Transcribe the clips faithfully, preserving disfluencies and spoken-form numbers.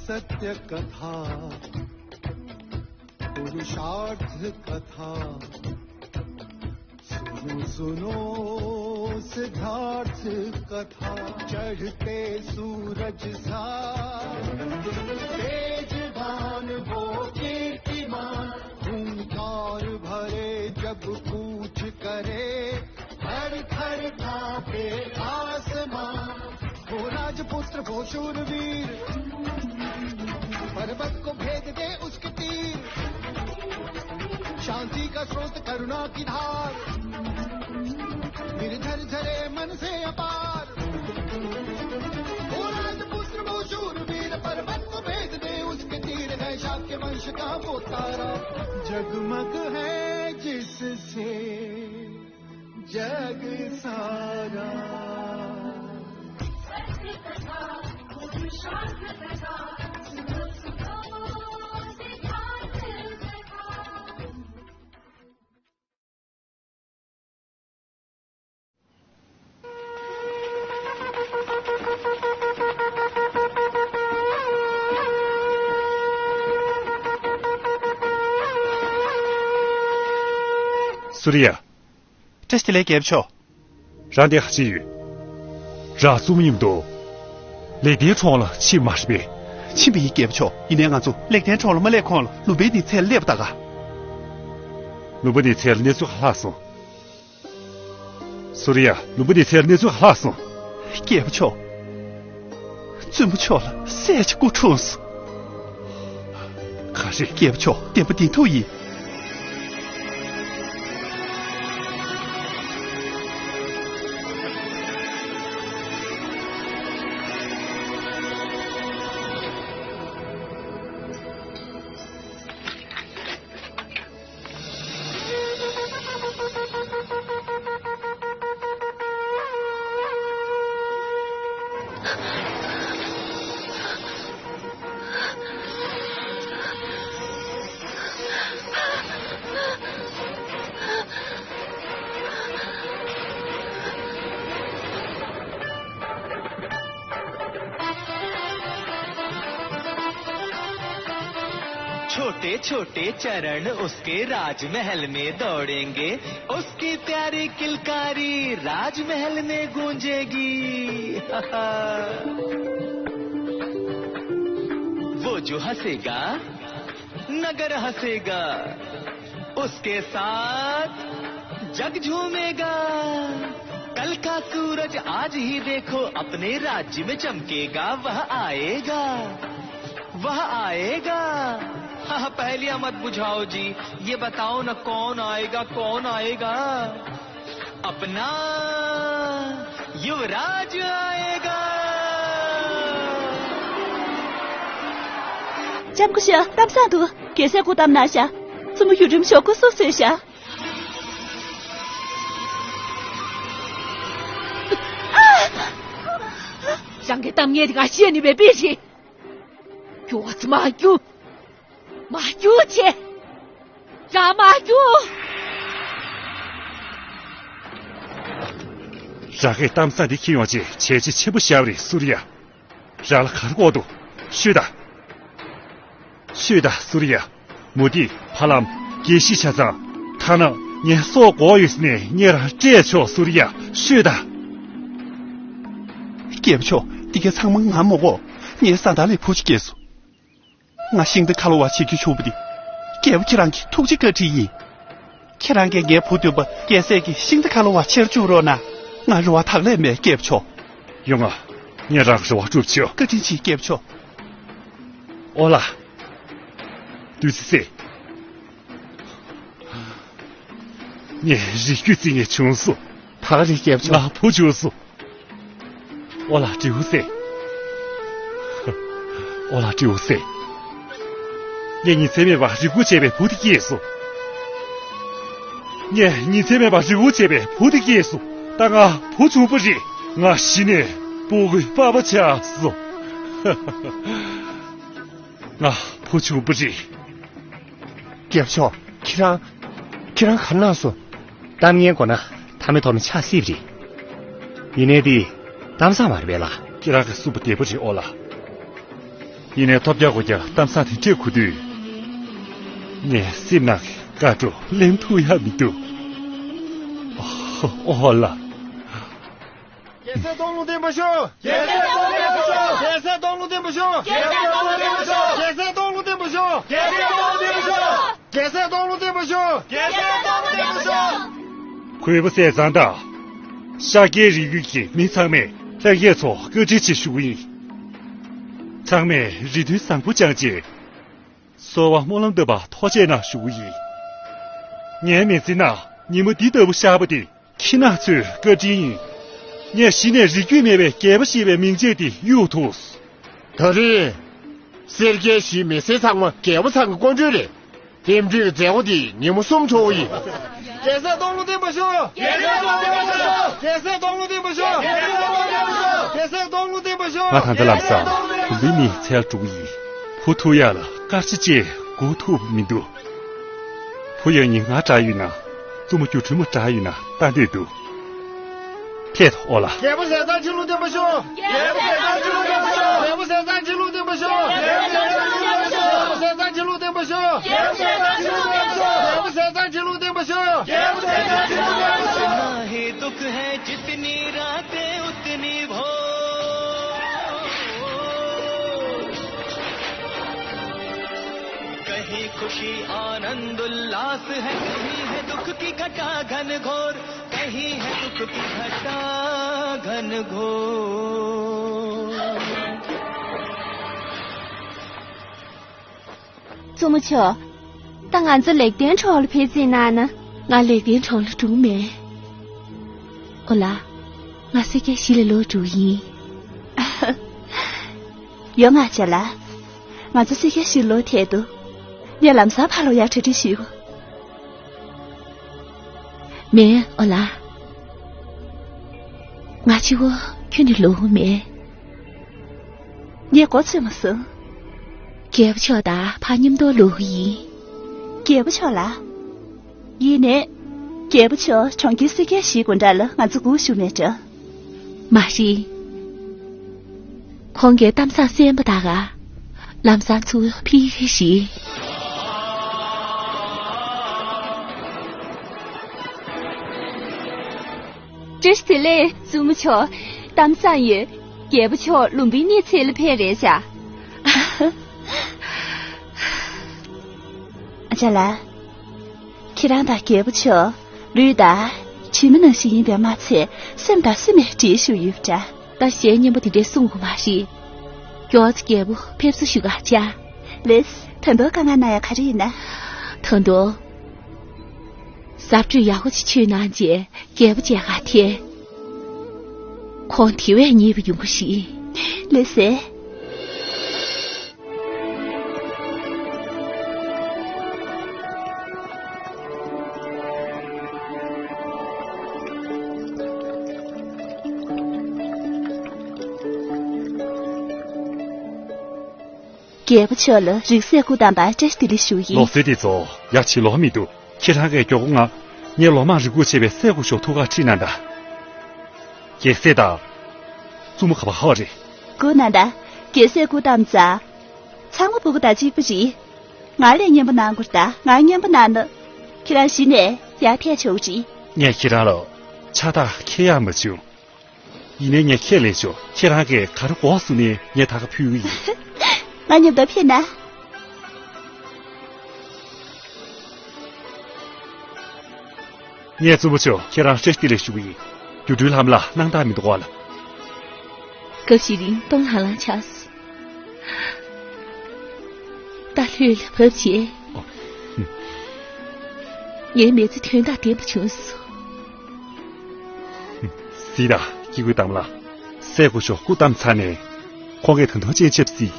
सत्य कथा, पुरुषार्थ कथा। सुनो सुनो सिद्धार्थ कथा। चढ़ते सूरज सा तेजवान वो कीर्तिमान, हुंकार भरे जब कूच करे, थर थर कांपे आसमां। वो राजपुत्र वो शूरवीर, पर्वत को भेद दे उसके तीर। शांति का स्रोत, करुणा की धार, निर्झर झरे मन से अपार। वो राजपुत्र वो शूरवीर, पर्वत को भेद दे उसके तीर। है शाक्य वंश का वो तारा, जगमग है जिससे जग सारा। སུར་ཡ། བཀྲ་ཤིས་བདེ་ལེགས་རྒྱལ་པོ་མཆོག་རང་དེ་ག་བྱེད་ཡོད། རག་བཙུམ་ཡིན་འདུག་ལེགས་ལྡན་གྲོང་ལ་ཕྱིན་མ་རེད་པས། ཕྱིན་པ་ཡིན་རྒྱལ་པོ་མཆོག་ཡིན་ནའི་ང་ཚོ་ལེགས་ལྡན་གྲོང་ལ་མ་སླེབས་གོང་ལ་ལུམ་བི་ནིའི་ཚལ་ལ་སླེབས་ད་ག་ལུམ་བི་ནིའི་ཚལ་ལ་གནས་ཚུལ་ག་ལྷག་སོང་། སུར་ཡ། ལུམ་བི་ནིའི་ཚལ་ལ་གནས་ཚུལ་ག་ལྷག་སོང་། རྒྱལ་པོ་མཆོག་བཙུན་མོ་མཆོག་ལ་སྲས་ཀྱི་སྐུ་འཁྲུངས་སོང་། ག་རེ། རྒྱལ་པོ་མཆོག་བདེན་པ་བདེན་ཐུག་ཡིན། छोटे छोटे चरण उसके राजमहल में दौड़ेंगे, उसकी प्यारी किलकारी राजमहल में गूंजेगी। वो जो हंसेगा, नगर हंसेगा, उसके साथ जग झूमेगा। कल का सूरज आज ही देखो, अपने राज्य में चमकेगा, वह आएगा, वह आएगा। हाँ, पहेलियां मत बुझाओ जी, ये बताओ ना, कौन आएगा, कौन आएगा? अपना युवराज आएगा। ལྕམ་སྐུ་ཞབས། གཏམ་བཟང་འདུག་རྒྱལ་སྲས་སྐུ་བལྟམས་གནང་ཤག་བཙུན་མོ་ཡུལ་ཁྲིམས་ཤོག་སྐུ་གཟུགས་བཟོས་ཤག་རང་གི་གཏམ་ངན་དེ་ག་བཤད་ནི་བས་པས་རེད། རྒྱུ་བ་ཚོ་མ་རྒྱུ། མ་རྒྱུག་བྱེད། རང་མ་རྒྱུག་རང་གིས་གཏམ་བཟང་འདི་ཁྱེར་ཡོང་བྱས་བྱས་རྗེས་ཆེན་པོ་བཞག་པ་རེད་སུར་ཡ། རང་ལ་ག་རེ་དགོས་འདུག་ཤོད་དང་། ཤོད་དང་སུར་ཡ། མུ་ཏིག་ཕ་ལམ། དགེ་བཤེས་ཆ་ཚང་། ཐ་ན་ངའི་སྲོག་དགོས་ཡོད་ཟེར་ནས་ངས་རང་སྤྲད་ཆོག་སུར་ཡ། ཤོད་དང་། རྒྱལ་པོ་མཆོག་འདི་གའི་ཚང་མ་ང་མ་དགོས། ངའི་བཟའ་ཟླ་ལ་བུ་ཅིག་སྐྱེས་སོང་། ང་ཤིང་རྟ་ཁ་ལོ་བ་བྱེད་རྒྱུ་བྱུང་བ་འདི། རྒྱལ་པོ་ཁྱེད་རང་གི་ཐུགས་རྗེ་བཀའ་དྲིན་ཡིན། ཁྱེད་རང་གིས་ངའི་བུ་འདོད་པ་རྒྱལ་སྲས་ཀྱི་ཤིང་རྟ་ཁ་ལོ་བ་བྱེད་བཅུག་རོགས་གནང་། ང་རེ་བ་དག་ལས་མེད་རྒྱལ་པོ་མཆོག་ཡོང་ང་། ངས་རང་རེ་བ་སྒྲུབ་ཆོག་བཀའ་དྲིན་ཆེ་རྒྱལ་པོ་མཆོག་ཨོ་ལ། བདུད་རྩི་སྲས། ངས་རིགས་རྒྱུད་བརྩི་ངེས་བྱུང་སོང་། ད་ག་རེད་རྒྱལ་པོ་མཆོག་ང་བུ་བྱུང་སོང་། ཨོ་ལ་སྤྲེའུ་སྲས། ཨོ་ལ་སྤྲེའུ་སྲས། ངས་ཉིན་མཚན་མེད་པར་རེ་སྒུག་བྱས་པའི་བུ་དེ་སྐྱེས་སོང་། ངས་ཉིན་མཚན་མེད་པར་རེ་སྒུག་བྱས་པའི་བུ་དེ་སྐྱེས་སོང་། ད་ང་བུ་བྱུང་བ་རེད། ང་གཞི་ནས་སྤུ་གུའི་པགས་པ་ཆགས་སོང་། ང་བུ་བྱུང་བ་རེད། རྒྱལ་པོ་མཆོག་ཁྱེད་རང་། ཁྱེད་རང་ག་རེ་གནང་སོང་། གཏམ་ངན་གོ་ན་མཐའ་མེད་ཐོག་ནས་ཆགས་སྲིད་པ་རེད། ཡིན་ནའི་དེ་གཏམ་བཟང་མ་རེད་པས་ལགས། ཁྱེད་རང་གི་གསུངས་པ་བདེ་པོ་རེད་ཨོ་ལགས། ཡིན་ནའི་ཐོབ་རྒྱག་གོ་རྒྱག་གཏམ་བཟང་དེ་འདྲས་གོ་དུས། ངས་སེམས་ནང་གི་དགའ་སྤྲོ་ལེན་ཐུབ་ཡག་མི་འདུག་ཨོ་ལགས། རྒྱལ་སྲས་སྟོང་ལུང་བསྟན་པ་ཤོག་རྒྱལ་སྲས་སྟོང་ལུང་བསྟན་པ་ཤོག་རྒྱལ་སྲས་སྟོང་ལུང་བསྟན་པ་ཤོག་རྒྱལ་སྲས་སྟོང་ལུང་བསྟན་པ་ཤོག་རྒྱལ་སྲས་སྟོང་ལུང་བསྟན་པ་ཤོག་རྒྱལ་སྲས་སྟོང་ལུང་བསྟན་པ་ཤོག་རྒྱལ་སྲས་སྟོང་ལུང་བསྟན་པ་ཤོག་གུས་པ་ཟས་གཙང་དང་། ཤཱཀྱའི་རིགས་རྒྱུད་ཀྱི་མི་ཚང་མས་ལྷན་རྒྱས་ཚོ་བཀའ་དྲིན་ཆེ་ཞུ་གི་ཡིན། ཚང་མས་རེ་འདུན་བཟང་པོ་བཅངས་རྗེས། གསོལ་བ་སྨོན་ལམ་བཏབ་པ་ཐུགས་རྗེ་གནང་ཞུ་གི་ཡིན། ངའི་མི་ཚེ་ནང་ཉིན་མོ་འདི་ལྟ་བུ་ཤར་བ་དེ་ཁྱེད་རང་ཚོའི་བཀའ་དྲིན་ཡིན། ངས་གཞི་ནས་རིགས་རྒྱུད་མེད་པའི་རྒྱལ་པོ་ཞེས་པའི་མིང་ཆེན་དེ་གཡུག་ཐུབ། ད་རེས། སེར་སྐྱའི་གཞིས་མི་སེར་ཚང་མ་རྒྱལ་པོ་ཚང་གི་སྐུ་མགྲོན་རེད། འདེམས་སྒྲུག་མཛད་སྒོ་འདི་ཉིན་མོ་གསུམ་འཚོགས་ཡིན། རྒྱལ་སྲས་སྟོང་ལུང་བསྟན་པ་ཤོག་རྒྱལ་སྲས་སྟོང་ལུང་བསྟན་པ་ཤོག་རྒྱལ་སྲས་སྟོང་ལུང་བསྟན་པ་ཤོག་རྒྱལ་སྲས་སྟོང་ལུང་བསྟན་པ་ཤོག་ང་ད་ལྟ་ལམ་སང་བུ་ལི་ནི་ཚལ་འགྲོ་གི་ཡིན། བུ་ཐུག་ཡག་ལ་སྐར་ཆ་གཅིག་སྒུག་ཐུབ་མི་འདུག་བུ་ཡང་ཉིན་ང་དྲག་ཡོད་ན། བཙུན་མོ་སྒྱུ་འཕྲུལ་མ་དྲག་ཡོད་ན་ལྟ་འདོད་འདུག་ཕེབས་ཨོ་ལ། རྒྱལ་པོ་ཟས་གཙང་ཁྲི་ལོ་བརྟན་པ་ཤོག་རྒྱལ་པོ་ཟས་གཙང་ཁྲི་ལོ་བརྟན་པ་ཤོག་རྒྱལ་པོ་ཟས་གཙང་ཁྲི་ལོ་བརྟན་པ་ཤོག་རྒྱལ་པོ་ཟས་གཙང་ཁྲི་ལོ་བརྟན་པ་ཤོག་རྒྱལ་པོ་ཟས་གཙང་ཁྲི་ལོ་བརྟན་པ་ཤོག་རྒྱལ་པོ་ཟས་གཙང་ཁྲི་ལོ་བརྟན་པ་ཤོག་རྒྱལ་པོ་ཟས་གཙང་ཁྲི་ལོ་བརྟན་པ་ཤོག कहीं खुशी आनंद उल्लास है, कहीं है दुख की घटा घनघोर, कहीं है दुख की घटा घनघोर। ཙུམ་མོ་ཆོ། ད་ང་ཚོ་ལེགས་ལྡན་གྲོང་ལ་ཕེབས་རྩིས་གནང་ན། ང་ལེགས་ལྡན་གྲོང་ལ་འགྲོ་གི་མེད། ཨོ་ལ། ང་སེར་སྐྱའི་གཞིས་ལ་ལོག་འགྲོ་གི་ཡིན། ཡོང་ང་བྱ་ལ། ང་ཚོ་སེར་སྐྱའི་གཞིས་ལོག་ཐད་དུ། ངས་ལམ་སང་ཕར་ལོག་ཡག་གྲ་སྒྲིག་ཞུས་གོ། མེད་ཨོ་ལ། ང་གཅིག་པོ་ཁྱོན་ནས་ལོག་གི་མེད། ངས་མགོ་ཚོས་མ་སོང་། རྒྱལ་པོ་མཆོག་དང་ཕར་མཉམ་དུ་ལོག་གི་ཡིན། རྒྱལ་པོ་མཆོག་ལ། ཡིན་ནའི། རྒྱལ་པོ་མཆོག་གྲོང་ཁྱེར་སེར་སྐྱའི་གཞིས་དགོང་དག་ལ་ང་ཚོ་སྒུག་བཞུགས་མེད་འགྲོ། མ་རེད། ཁོང་གིས་གཏམ་བཟང་གསན་པ་དག་ག་ལམ་སང་ཚུར་ཕེབས་ཀྱི་རེད། བཀྲ་ཤིས་བདེ་ལེགས་བཙུན་མོ་མཆོག་གཏམ་བཟང་ཡོད། རྒྱལ་པོ་མཆོག་ལུམ་བི་ནིའི་ཚལ་ལ་ཕེབས་རེད་བྱ། ཨ་ཅག་ལགས། ཁྱེད་རང་དང་རྒྱལ་པོ་མཆོག་ལུས་དང་གྲིབ་མ་ནང་བཞིན་ཡིན་པས་མ་ཚད་སེམས་དང་སེམས་ནས་འདྲེས་བཞུགས་ཡོད་པ་འདྲ། ད་གཞས་སྙན་པོ་དེ་འདྲས་གསུང་དགོས་མ་རེད། མགྱོགས་ཙམ་རྒྱལ་པོ་ཕེབས་བསུ་ཞུ་ག་བཅར། ལེས། ད་དུང་དཀའ་ངལ་གནང་ཡ་ག་རེ་ཡིན་ན། ད་དུང་། གཟབ་སྤྲོས་ཡག་པོ་ཞིག་བྱས་གནང་རྗེས་རྒྱལ་པོ་མཇལ་ག་ཐད། ཁོང་དེ་བས་མཉེས་པོ་ཡོང་གི་རེད། ལེས་སེ། རྒྱལ་པོ་མཆོག་ལ་རིང་བསྲེལ་སྐུ་བལྟམས་པར་བཀྲ་ཤིས་བདེ་ལེགས་ཞུ་ཡིན། ལོ་སེ་དེ་ཚོ་ཡ་ཆེ་ལོ་མི་འདུག་ཁྱེད་རང་གིས་མགྱོགས་པོ་ང་ངའི་ལོ་མང་རེ་སྒུག་བྱས་པའི་སྲས་སྐུ་ཞབས་ཐུག་ག་ཁྲིད་གནང་དང་། རྒྱལ་སྲས་དང་། བཙུན་མོ་ག་པར་ཕེབས་པ་རེད། སྒུག་གནང་དང་། རྒྱལ་སྲས་སྐུ་བལྟམས་ཙང་། ཚང་མ་སྤུ་གུ་དང་གཅིག་པ་རེད། ང་ལས་སྙན་པོ་གནང་དགོས་དང་ང་སྙན་པོ་གནང་ན། ཁྱེད་རང་གཞི་ནས་ཡར་ཐད་ཆོག་རེད། ངས་ཁྱེད་རང་ལ་ཕྱག་རྟགས་འཁྱེར་ཡག་མ་བྱུང་། ཡིན་ནའི་ངས་ཁས་ལེན་ཆོག་ཁྱེད་རང་གིས་ག་རེ་དགོས་གསུངས་ནའི་ངས་ད་ག་ཕུལ་གི་ཡིན། ང་མཉམ་དུ་ཕེབས་ན། ངས་བཙུན་མོ་ཆོ་ཁྱེད་རང་བཀྲ་ཤིས་བདེ་ལེགས་ཞུ་གི་ཡིན། སྒྱུ་འཕྲུལ་ལྷ་མོ་ལ་སྣང་དག་མི་འདུག་ག་ལ། སྐབས་ཤིག་རིང་སྟོང་ལྷང་ལྷང་ཆགས་སོང་། ད་ལྷོད་ལ་བབས་བྱས། ཨོ། ཧུམ། ངའི་མི་ཚེ་དོན་དང་ལྡན་པ་བྱུང་སོང་། ཧུམ། སྲིད་ད་སྐྱེ་དགུའི་གཏམ་ལ། སྲས་སྐུ་ཞབས་སྐུ་བལྟམས་ཚར་ནས། ཁོང་གིས་ད་དུང་སྤྱན་ཆབ་སྲིད།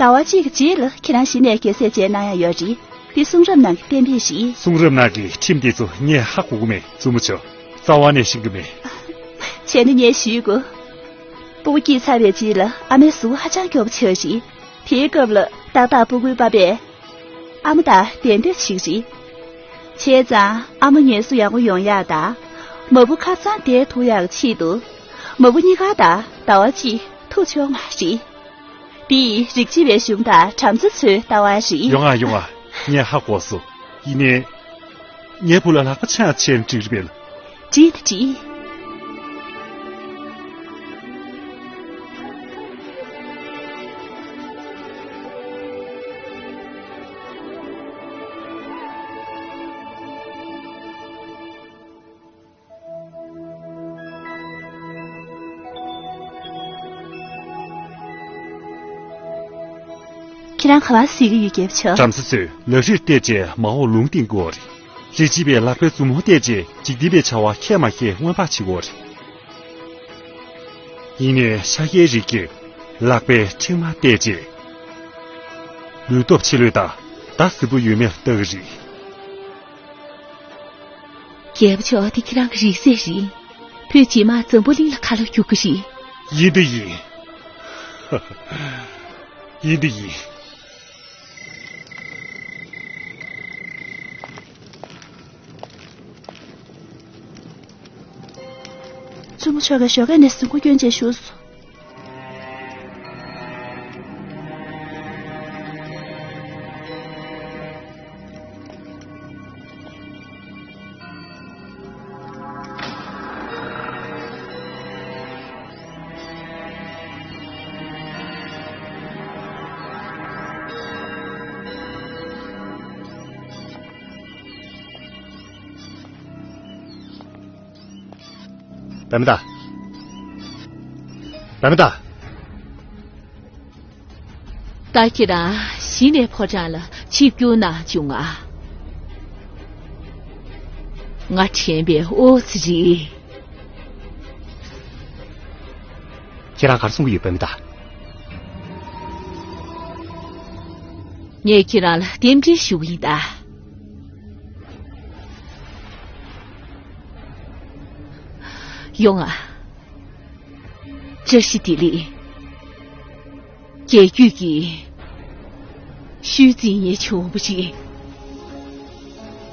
ཟླ་བ་གཅིག་གི་རྗེས་ལ་ཁྱེད་རང་གཞི་ནས་རྒྱལ་སྲས་མཇལ་གནང་ཡ་ཡོད་རེད། འདི་གསུང་རབ་ནང་གི་གཏན་འབེབས་རེད། གསུང་རབ་ནང་གི་ཁྲིམས་དེ་ཚོ་ངས་ཧ་གོ་གི་མེད་བཙུན་མོ་ཆོ། རྩ་བ་ནས་ཤེས་ཀྱི་མེད། བྱས་ན་ངས་ཞུས་གོ། སྤུ་གུ་སྐྱེས་ཚར་བའི་རྗེས་ལ་ཨ་མའི་གཟུགས་ཧ་ཅང་སྐྱོ་པོ་ཆགས་རེད། དེའི་སྐབས་ལ་ཏག་ཏག་སྤུ་གུའི་པ་ཕས་ཨ་མ་དང་གདན་འདྲེན་བྱེད་ཀྱི་རེད། བྱས་ཙང་ཨ་མ་ངལ་གསོ་ཡག་པོ་ཡོང་ཡག་དང་། མ་བུ་ཁ་སང་བསྡད་ཐུབ་ཡག་གི་ཆེད་དུ། མ་བུ་གཉིས་ཀ་ད་ཟླ་བ་གཅིག་ཐུག་ཆོག་མ་རེད། འདི་རིགས་གཅིག་པའི་གཞུང་དང་བྲམ་ཟེ་ཚོའི་ལྟ་བ་རེད། ཡོང་ང་ཡོང་ང་། ངས་ཧ་གོ་སོང་། ཡིན་ནའི། ངའི་བུ་ལ་ལག་པ་ཆང་ཆེན་འགྲིག་རེད་པས། འགྲིག་ད་འགྲིག་ཁྱེད་རང་ག་པར་གཟིགས་ཀྱི་ཡོད་རྒྱལ་པོ་མཆོག་བྲམ་ཟེ་ཚོས་ལག་རིལ་གཏད་རྗེས་མ་འོག་ལུང་བསྟན་དགོས་རེད། རིགས་གཅིག་པས་ལག་པའི་མཛུབ་མོ་གཏད་རྗེས་འཇིག་རྟེན་པའི་བྱ་བ་ཁས་མ་ཁས་མངོན་པར་བྱེད་དགོས་རེད། ཡིན་ནའི་ཤཱཀྱའི་རིགས་ཀྱིས་ལག་པའི་མཁྲིག་མ་གཏད་རྗེས། ལུས་སྟོབས་ཆེ་ལོས་དང་མདའ་གཟུགས་པོ་ཡོད་མེད་ལྟ་གི་རེད། རྒྱལ་པོ་མཆོག་འདི་ཁྱེད་རང་གི་རིགས་སྲས་རེད། བུ་རྗེས་མ་འཛམ་བུ་གླིང་ལ་ཁ་ལོ་རྒྱུག་གི་རེད། ཡིན་དང་ཡིན། ཡིན་དང་ཡིན། བཙུན་མོ་མཆོག་གིས་ཞོགས་ཀས་ནས་གཟིམ་ཁུག་སྐྱོན་བྱས་བཞུགས་སོང་། པདྨ་བདག་པདྨ་བདག་ད་ཁྱེད་རང་གཞི་ནས་ཕོ་བྲང་ལ་ཆིབས་བསྒྱུར་གནང་བྱུང་ང་། ང་དྲན་པའི་ཨོ་ཙི་རེད། ཁྱེད་རང་ག་རེ་གསུང་གི་ཡོད་པདྨ་བདག་ངས་ཁྱེད་རང་ལ་རྟེན་འབྲེལ་ཞུ་གི་ཡིན་ད། ཡོང་ང་། བཀྲ་ཤིས་བདེ་ལེགས། རྒྱལ་རྒྱུད་ཀྱི་ཤུལ་རྫིང་ཉེ་བྱུང་བ་ཞིག་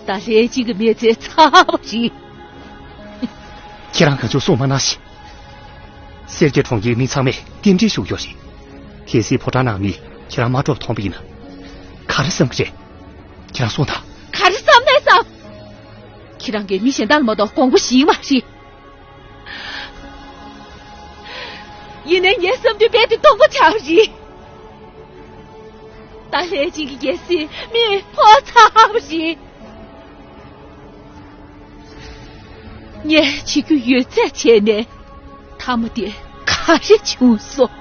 ད་ལྷས་སྦྱིན་གྱི་མི་ཚེ་ཚར་བ་ཞིག་ཁྱེད་རང་གང་བྱུང་གསུང་མ་གནང་ཞིག་སེར་སྐྱའི་གྲོང་ཁྱེར་མི་ཚང་མས་རྟེན་འབྲེལ་ཞུ་རྒྱུ་རེད། གལ་སྲིད་ཕོ་བྲང་ནང་མི་ཁྱེད་རང་མ་འགྲོ་བ་མཐོང་པ་ཡིན་ན། ག་རེ་བསམ་གྱི་རེད། ཁྱེད་རང་གསུངས་དང་། ག་རེ་བསམ་ནས་བསམ། ཁྱེད་རང་གིས་མི་གཞན་དག་ལ་མ་གཏོགས་དགོངས་པ་བཞེས་མ་རེད། ཡིན་ནའི་ངའི་བསམ་དོན་རྦད་དེ་སྟོང་པ་ཆགས་པ་རེད། ད་ལྷས་སྦྱིན་གྱི་རྒྱལ་སྲིད་མེ་འཕོ་ཚར་བ་རེད། ངས་བྱེད་རྒྱུ་ཡོད་ཚད་བྱས་ནས་མཐའ་མ་དེ་ག་རེ་བྱུང་སོང་།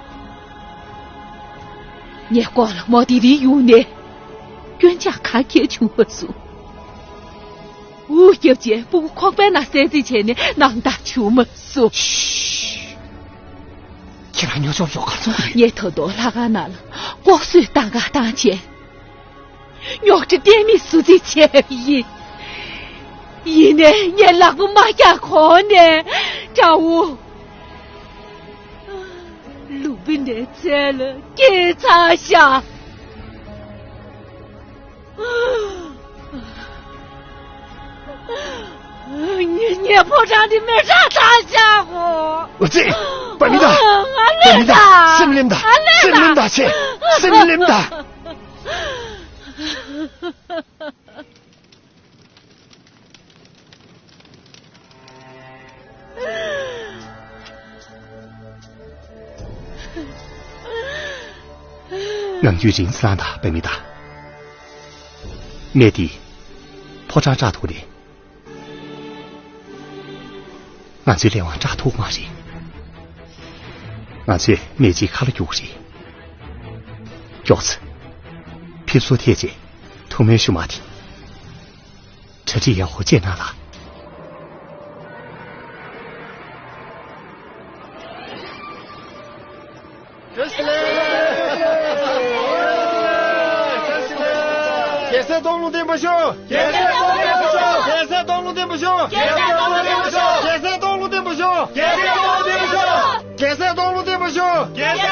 ངས་ལྐོག་ལ་མོ་དེ་རིང་ཡོང་ནས་སྐྱོན་ཆ་ག་གེ་བྱུང་མ་སོང་། འུ་སྐྱབས་རྗེས་སྤུ་གུ་ཁོག་པའི་ནང་གསན་རྩིས་བྱས་ནས་སྣང་དག་བྱུང་མ་སོང་། ཤི། ཁྱེད་རང་ཉོ་ཆོག་ཡོག་གར་སོང་གི་རེད། ངས་ད་དུང་ལྷ་ཁང་ནང་ལ་ལྐོག་གསོད་བཏང་ག་བཏང་བྱས། རྙོག་དྲ་གཏན་མེད་བཟོ་རྩིས་བྱས་པ་ཡིན། ཡིན་ནའི་ངས་ལག་པ་མ་བཀྱག་གོང་ནས་དགྲ་བོ་ལུམ་བི་ནིའི་རྩལ་ལ་སྐྱེས་ཚར་ཤག་ངས་ངའི་ཕོ་བྲང་འདི་མེ་སྲེག་བཏང་བཞག་གོ། ཨོ་ཙི། པདྨ་བདག་ང་ལེན་པདྨ་བདག་ད། སེམས་ལེན་ད། ང་ལེན་སེམས་ལེན་ད། ད་ཆེ། སེམས་ལེན་ད། ནམ་རྒྱུན་རིང་ཙམ་ལངས་དང་པདྨ་བདག་གནས་འདི་ཕོ་བྲང་བཀྲག་ཐུག་རེད། ང་ཚོའི་ལས་དབང་བཀྲག་ཐུག་མ་རེད། ང་ཚོས་མེ་ལྕེའི་ཁ་ལོ་རྒྱུག་གི་རེད། མགྱོགས་ཚེ། ཕེབས་བསུ་ཐེག་ཆེ། ཐུགས་སྨོན་ཞུ་མ་དེ། གྲ་སྒྲིག་ཡག་པོ་བྱས་གནང་ལ། རྒྱལ་སྲས་སྟོང་ལུང་བསྟན་པ་ཤོག་རྒྱལ་སྲས་སྟོང་ལུང་བསྟན་པ་ཤོག་རྒྱལ་སྲས་སྟོང་ལུང་བསྟན་པ་ཤོག་རྒྱལ་སྲས་སྟོང་ལུང་བསྟན་པ་ཤོག་རྒྱལ་སྲས་སྟོང་ལུང་བསྟན་པ་ཤོག་རྒྱལ་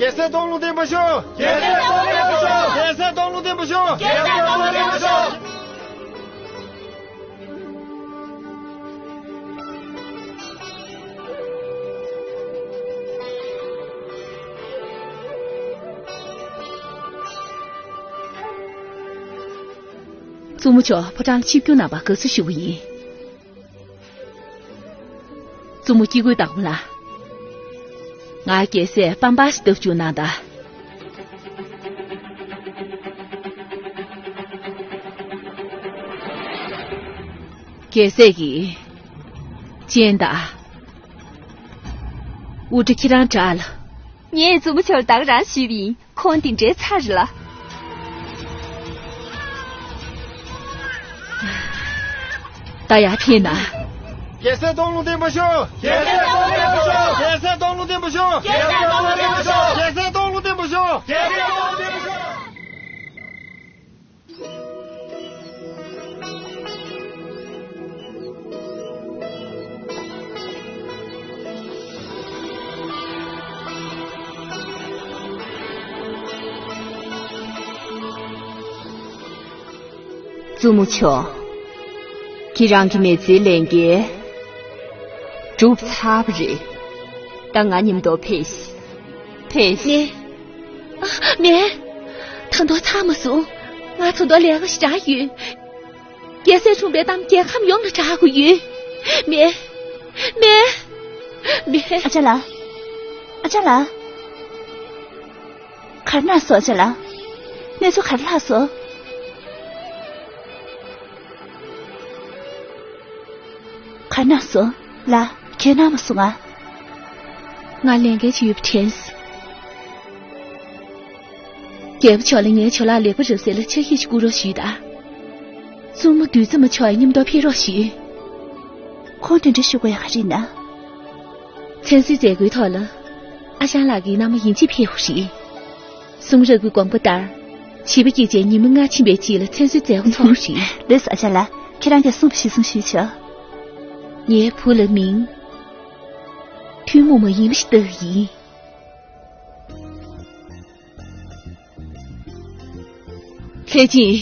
སྲས་སྟོང་ལུང་བསྟན་པ་ཤོག་རྒྱལ་སྲས་སྟོང་ལུང་བསྟན་པ་ཤོག་རྒྱལ་སྲས་སྟོང་ལུང་བསྟན་པ་ཤོག་རྒྱལ་སྲས་སྟོང་ལུང་བསྟན་པ་ཤོག་རྒྱལ་སྲས་སྟོང་ལུང་བསྟན་པ་ཤོག་རྒྱལ་སྲས་སྟོང་ལུང་བསྟན་པ་ཤོག་བཙུན་མོ་མཆོག་ཕོ་བྲང་ལ་ཆིབས་བསྒྱུར་གནང་བར་དགའ་བསུ་ཞུ་གི་ཡིན། བཙུན་མོ་སྐྱེ་དགུའི་བདག་མོ་ལགས། ང་རྒྱལ་སྲས་པམ་པ་ཞིག་བཏབ་བཅུག་གནང་དང་། རྒྱལ་སྲས་ཀྱིས་སྤྱན་དང་། དབུ་སྐྲ་ཁྱེད་རང་བྲེགས་ལ། ངས་བཙུན་མོ་མཆོག་ལ་ད་ག་རང་ཞུས་པ་ཡིན། ཁོང་འདི་འདྲའི་ཚ་རེད་ལ། ད་ཡར་ཕེབས་ན། རྒྱལ་སྲས་སྟོང་ལུང་བསྟན་པ་ཤོག་རྒྱལ་སྲས་སྟོང་ལུང་བསྟན་པ་ཤོག་རྒྱལ་སྲས་སྟོང་ལུང་བསྟན་པ་ཤོག་རྒྱལ་སྲས་སྟོང་ལུང་བསྟན་པ་ཤོག་རྒྱལ་སྲས་སྟོང་ལུང་བསྟན་པ་ཤོག་རྒྱལ་སྲས་སྟོང་ལུང་བསྟན་པ་ཤོག་བཙུན་མོ་མཆོག་ཁྱེད་རང་གི་མི་ཚེའི་ལས་འགན་གྲུབ་ཚར་བ་རེད། ད་ང་མཉམ་དུ་ཕེབས་ཤིག་ཕེབས་ཤིག་མེད། ཨ། མེད། ད་དུང་ཚར་མ་སོང་། ང་ད་དུང་ལས་ཀ་ཞིག་རག་ཡོད། རྒྱལ་སྲས་འཁྲུངས་པའི་གཏམ་རྒྱལ་ཁམས་ཡོངས་ལ་གྲགས་དགོས་ཡོད། མེད། མེད། མེད། ཨ་ཅག་ལགས། ཨ་ཅག་ལགས། ག་རེ་གནང་སོང་། ཨ་ཅག་ལགས། གནས་ཚུལ་ག་རེ་ལྷག་སོང་། ག་རེ་གནང་སོང་། ལགས། ག་རེ་གནང་མ་སོང་ང་། ང་ལས་འགན་ཅིག་ཡོད་པ་དྲན་སོང་། རྒྱལ་པོ་མཆོག་ལ་ངའི་ཇོ་ལགས་ལེགས་པར་རབ་གསལ་ལ་ཕྱག་བཞེས་ཤིག་བསྐུར་རོགས་ཞུས་དང་། བཙུན་མོ་བདུད་རྩི་མ་མཆོག་མཉམ་དུ་ཕེབས་རོགས་ཞུས། ཁོང་དེ་འདྲ་ཞུ་དགོས་ཡག་ག་རེ་ཡིན་ན། མཚན་གསོལ་མཛད་སྒོའི་ཐོག་ལ། ཨ་ཞང་ལགས་ཀྱི་མནའ་མ་ཡིན་གཅིག་ཕེབས་པ་རེད། གསུང་རབ་ཀྱི་དགོངས་པ་ལྟར། བྱིས་པ་སྐྱེས་རྗེས་ཉི་མ་ལྔ་ཕྱིན་པའི་རྗེས་ལ་མཚན་གསོལ་མཛད་དགོས་ཚོར་བ་རེད། ལགས་སོ། ཨ་ཅག་ལགས། ཁྱེད་རང་གིས་གསུངས་པ་གཞིར་བཟུང་ཞུས་ཆོག་ངའི་བུ་ལ་མིང་། ཐུན་མོང་མ་ཡིན་པ་ཞིག་བཏགས་ཡིན། ལྷས་སྦྱིན།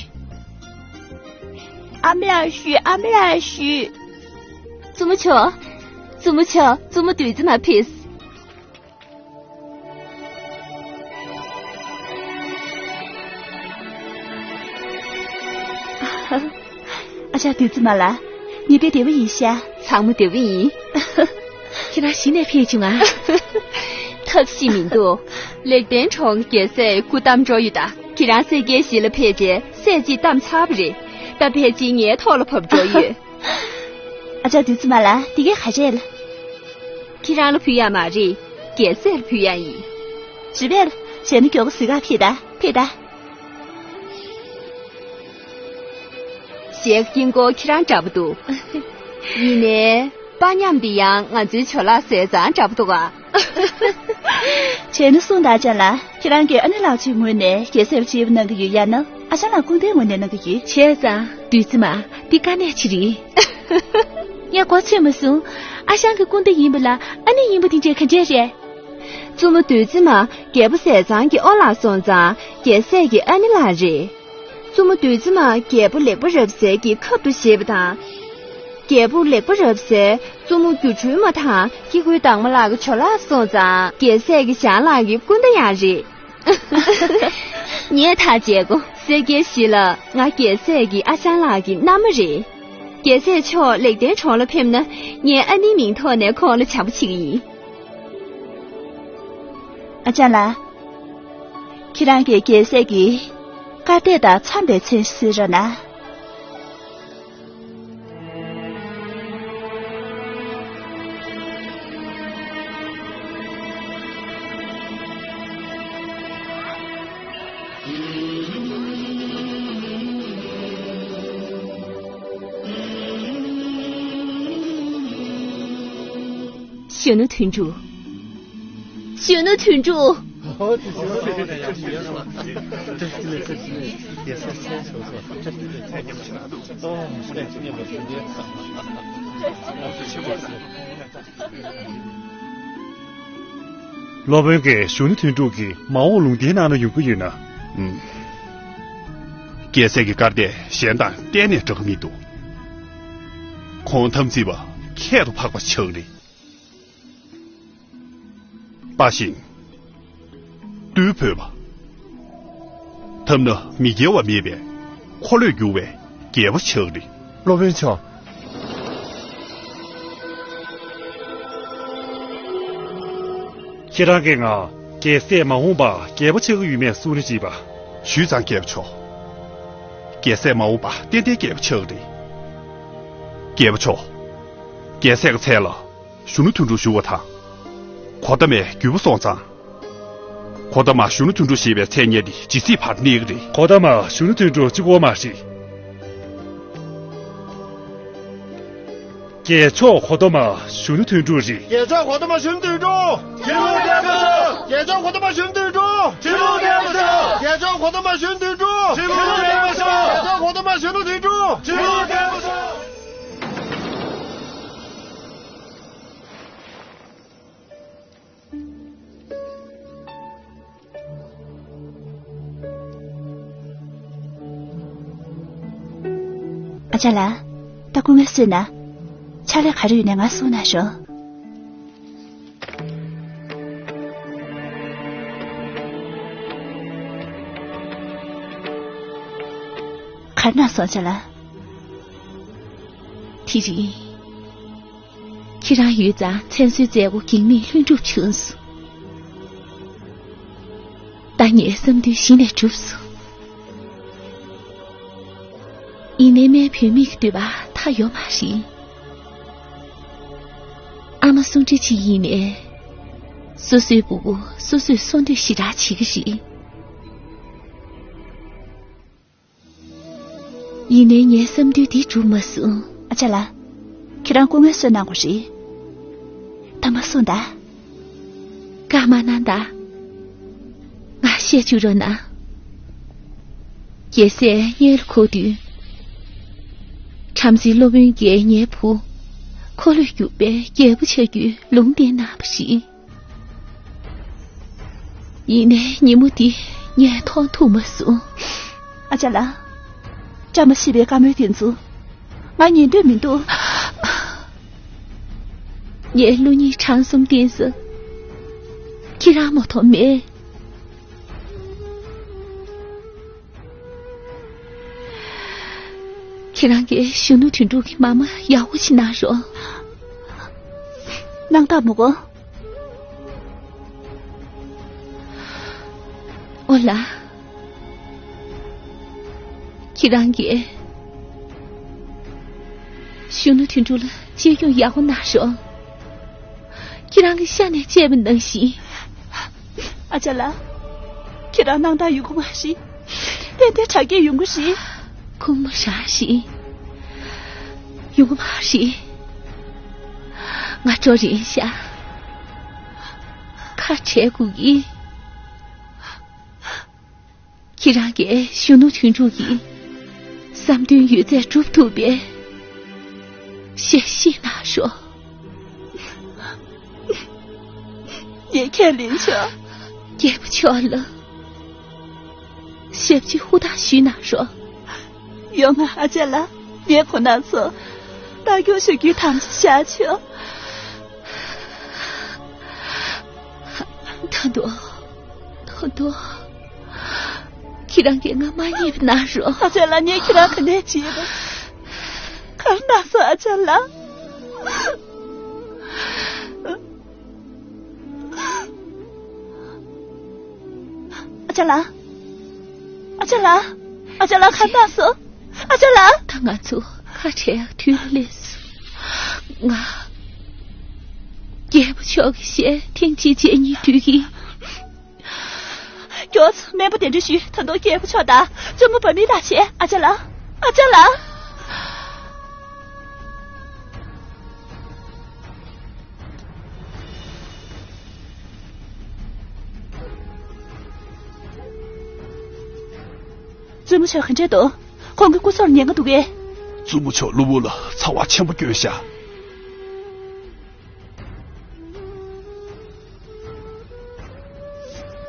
ཨ་མ་ལགས་བཞུགས། ཨ་མ་ལགས་བཞུགས། བཙུན་མོ་མཆོག་བཙུན་མོ་མཆོག་བཙུན་མོ་བདུད་རྩི་མ་ཕེབས། ཨ་ཅག་བདུད་རྩི་མ་ལགས། ངེད་དེ་བདེ་པོ་ཡིན་ཤག་ཚང་མ་བདེ་པོ་ཡིན། ཁྱེད་རང་གཞི་ནས་ཕེབས་བྱུང་ང་། ཐབས་ཤེས་མི་འདུག་ལེགས་ལྡན་གྲོང་རྒྱལ་སྲས་སྐུ་བལྟམས་འགྲོ་ཡོད་ད། ཁྱེད་རང་སྲས་སྐྱེས་གཞི་ལ་ཕེབས་རྗེས་སྲས་གཅིག་བལྟམས་ཚར་བ་རེད། ད་ཕལ་ཆེར་ངའི་ཐོག་ལ་བབས་འགྲོ་ཡོད། ཨ་ཅག་བདུད་རྩི་མ་ལགས། འདི་གའི་ག་རེད་ལགས། ཁྱེད་རང་ལ་ཕུལ་ཡག་མ་རེད། རྒྱལ་སྲས་ལ་ཕུལ་ཡག་ཡིན། རེད་པས། བྱས་ན་མགྱོགས་པོ་གཟིགས་གར་ཕེབས་ད། ཕེབས་ད། ཞལ་དཀྱིལ་འཁོར་ཁྱེད་རང་འདྲ་པོ་འདུག་ཡིན་ནའི། པ་མཉམ་འདི་ཡང་ང་ཚོའི་ཇོ་ལགས་ཟས་གཙང་འདྲ་པོ་འདུག་ག་བྱས་ན་གསུངས་དང་། ཨ་ཅག་ལགས། ཁྱེད་རང་གིས་ཨ་ནེ་ལགས་ཀྱི་ངོས་ནས་རྒྱལ་སྲས་ལ་གཅེས་པ་གནང་གི་ཡོད་ཡ་ན། ཨ་ཞང་ལགས་སྐུ་ཟླའི་ངོས་ནས་གནང་གི་ཡོད། བྱས་ཙང་བདུད་རྩི་མ། འདི་དཀའ་གནད་ཅིག་རེད། ངས་གོ་ཚོད་མ་སོང་། ཨ་ཞང་གི་སྐུ་ཟླ་ཡིན་པ་ལ་ཨ་ནེ་ཡིན་པ་དེ་འདྲས་ག་འདྲས་རེད། བཙུན་མོ་བདུད་རྩི་མ་རྒྱལ་པོ་ཟས་གཙང་གི་ཨོ་ལགས་སོང་ཙང་རྒྱལ་སྲས་ཀྱི་ཨ་ནེ་ལགས་རེད། བཙུན་མོ་བདུད་རྩི་མ་རྒྱལ་པོ་ལེགས་པ་རབ་གསལ་གྱི་ཁབ་ཏུ་བཞེས་པ་དང་། རྒྱལ་པོ་ལེགས་པ་རབ་གསལ་བཙུན་མོ་སྒྱུ་འཕྲུལ་མ་དང་སྐྱེ་དགུའི་བདག་མོ་ལགས་ཀྱི་ཇོ་ལགས་སོང་ཙང་རྒྱལ་སྲས་ཀྱི་ཞང་ལགས་ཀྱི་སྐུ་ཟླ་ཡང་རེད། ངས་ཐག་བཅད་གོ། སྲས་སྐྱེས་གཞི་ལ་ང་རྒྱལ་སྲས་ཀྱི་ཨ་ཞང་ལགས་ཀྱི་མནའ་མ་རེད། རྒྱལ་སྲས་མཆོག་ལེགས་ལྡན་གྲོང་ལ་ཕེབས་ན་ངས་ཨ་ནེའི་མིང་ཐོག་ནས་ཁོང་ལ་བྱམས་པོ་བྱེད་ཀྱི་ཡིན། ཨ་ཅག་ལགས། ཁྱེད་རང་གིས་རྒྱལ་སྲས་ཀྱི་སྐར་རྟགས་དང་འཚམས་པའི་མཚན་གསོལ་རོགས་གནང་། གཞོན་ནུ་དོན་གྲུབ། གཞོན་ནུ་དོན་གྲུབ། སློབ་དཔོན་གྱིས་གཞོན་ནུ་དོན་གྲུབ་ཀྱི་མ་འོངས་ལུང་བསྟན་གནང་ན་ཡོང་གི་ཡོད་ན། ཨུམ། རྒྱལ་སྲས་ཀྱི་སྐར་དེ་གཞན་དང་གཏན་ནས་འདྲ་གི་མི་འདུག་ཁོང་དམ་ཚིག་པ་ཁྱད་དུ་འཕགས་པ་ཆགས་རེད། དཔའ་ཞིང་། རྟུལ་ཕོད་པ། ཐབས་ན་མི་དགེ་བ་མེད་པའི་འཁོར་ལོས་སྒྱུར་བའི་ རྒྱལ་པོ་ཆགས་རེད། སློབ་དཔོན་མཆོག་ཁྱེད་རང་གིས་ང་རྒྱལ་སྲས་མ་འོངས་པ་རྒྱལ་པོ་ཆགས་ཀྱི་ཡོད་མེད་གསུང་རོགས་བྱེད་པ། ཞུས་ཙང་རྒྱལ་པོ་མཆོག་རྒྱལ་སྲས་མ་འོངས་པ་ཏན་ཏན་རྒྱལ་པོ་ཆགས་རེད། རྒྱལ་པོ་མཆོག་རྒྱལ་སྲས་ཀྱི་མཚན་ལ་གཞོན་ནུ་དོན་གྲུབ་ཞུ་བ་དང་། གོ་ཏ་མའི་རྒྱུད་པ་སོང་ཙང་། གོ་ཏ་མ་གཞོན་ནུ་དོན་གྲུབ་ཞེས་པའི་མཚན་སྙན་དེ་ཇི་སྲིད་བར་གནས་ཀྱི་རེད། གོ་ཏ་མ་གཞོན་ནུ་དོན་གྲུབ་གཅིག་པོ་མ་རེད། རྒྱལ་མཆོག་གོ་ཏ་མ་གཞོན་ནུ་དོན་གྲུབ་རེད། རྒྱལ་མཆོག་གོ་ཏ་མ་གཞོན་ནུ་དོན་གྲུབ། ཁྱེད་ལོ་བརྒྱ་ཤོག་རྒྱལ་མཆོག་གོ་ཏ་མ་གཞོན་ནུ་དོན་གྲུབ། ཁྱེད་ལོ་བརྒྱ་ཤོག་རྒྱལ་མཆོག་གོ་ཏ་མ་གཞོན་ནུ་དོན་གྲུབ། ཁྱེད་ལོ་བརྒྱ་ཤོག་རྒྱལ་མཆོག་གོ་ཏ་མ་གཞོན་ནུ་དོན་གྲུབ། ཁྱེད་ལོ་བརྒྱ་ཤོག་ཨ་ཅག་ལགས། ད་སྐུ་ངལ་གསོས་ན། ཕྱག་ལས་ག་རེ་ཡོད་ན་ང་གསུང་གནང་ཤོག་ག་རེ་གནང་སོང་ཨ་ཅག་ལགས། དེ་རིང་། ཁྱེད་རང་ཡོད་ཙང་མཚན་གསོལ་མཛད་སྒོ་གེགས་མེད་ལྷུན་གྲུབ་བྱུང་སོང་། ད་ངའི་བསམ་འདུན་གཞི་ནས་གྲུབ་སོང་། ཡིན་ནའི་སྨན་བུད་མེད་ཀྱི་འདོད་པ་མཐའ་ཡོད་མ་རེད། ཨ་མ་སུ་འདྲ་ཅིག་ཡིན་ནའི། སོ་སོའི་བུ་གུ་སོ་སོས་གསོ་འདོད་ཞེ་དྲག་བྱེད་ཀྱི་རེད། ཡིན་ནའི་ངའི་བསམ་འདུན་འདི་འགྲུབ་མ་སོང་། ཨ་ཅག་ལགས། ཁྱེད་རང་སྐུ་ངལ་གསོ་གནང་དགོས་རེད། ད་མ་གསུངས་ད། བཀའ་མ་གནང་ད། ང་བཤད་བཅུག་རོགས་གནང་། རྒྱལ་སྲས་མངལ་ལ་འཁོར་དུས། བྲམ་ཟེ་སློབ་དཔོན་གྱིས་ངའི་བུ། འཁོར་ལོས་སྒྱུར་བའི་རྒྱལ་པོ་བྱ་རྒྱུའི་ལུང་བསྟན་གནང་བ་རེད། ཡིན་ནའི་ཉིན་མོ་འདི་ངས་མཐོང་ཐུབ་མ་སོང་། ཨ་ཅག་ལགས། བཀྲ་མ་ཤིས་པའི་བཀའ་མོལ་དེ་ཚོ་ང་ཉན་འདོད་མི་འདུག་ངའི་བློ་སྙིང་བྲང་གསུམ་བསྟན་ས་ཁྱེད་རང་མ་གཏོགས་མེད། ཁྱེད་རང་གིས་གཞོན་ནུ་དོན་གྲུབ་ཀྱི་མ་མ་ཡག་པོ་ཞིག་གནང་རོགས། གནང་དང་མོ་གོ། ཨོ་ལ། ཁྱེད་རང་གིས་གཞོན་ནུ་དོན་གྲུབ་ལ་གཅེས་སྐྱོང་ཡག་པོ་གནང་རོགས། ཁྱེད་རང་གི་ཤ་ནས་བཅད་པ་ནང་བཞིན། ཨ་ཅག་ལགས། ཁྱེད་རང་གནང་སྟངས་ཡོང་གི་མ་རེད། ཏན་ཏན་དྲག་སྐྱེད་ཡོང་གི་རེད། ཁུངས་མ་རག་རེད། ཡོང་གི་མ་རེད། ང་འགྲོ་རན་ཤག་ཁ་བྲལ་དགོས་ཀྱི། ཁྱེད་རང་གིས་གཞོན་ནུ་དོན་གྲུབ་ཀྱི་བསམ་དོན་ཡོད་ཚད་སྒྲུབ་ཐུབ་པའི་ཞལ་བཞེས་གནང་རོགས། ངས་ཁས་ལེན་ཆོག་རྒྱལ་པོ་མཆོག་ལ་ཞབས་ཕྱི་ཧུར་ཐག་ཞུས་གནང་རོགས། ཡོང་ང་ཨ་ཅག་ལགས། ངས་ཁོ་ན་ཚོ་རྟ་རྒྱུག་ཞུ་རྒྱུའི་དམ་བཅའ་བཞག་ཆོག་ད་དུང་། ད་དུང་། ཁྱེད་རང་གིས་ང་མ་ཉེས་པ་གནང་རོགས། ཨ་ཅག་ལགས། ངས་ཁྱེད་རང་ག་ནས་བྱེད་པ། ག་རེ་གནང་སོང་ཨ་ཅག་ལགས། ཨ་ཅག་ལགས། ཨ་ཅག་ལགས། ཨ་ཅག་ལགས། ག་རེ་གནང་སོང་། ཨ་ཅག་ལགས། ད་ང་ཚོ་ཁ་བྲལ་ཡག་དུས་ལ་སླེབས་སོང་། ང་རྒྱལ་པོ་མཆོག་གི་ཞལ་ཐེངས་གཅིག་མཇལ་སྙིང་འདོད་ཀྱི། མགྱོགས་སྨན་པ་གདན་འདྲེན་ཞུས། ད་དུང་རྒྱལ་པོ་མཆོག་དང་བཙུན་མོ་བ་མི་ལགས་བྱས། ཨ་ཅག་ལགས། ཨ་ཅག་ལགས། བཙུན་མོ་མཆོག་ག་འདྲས་འདུག་ཁོང་གི་སྐུ་སྲོག་ལ་ཉེན་ཁ་འདུག་གས། བཙུན་མོ་མཆོག་གློ་བུར་ལ་ཚ་བ་ཆེན་པོ་བསྐྱོན་ཤག་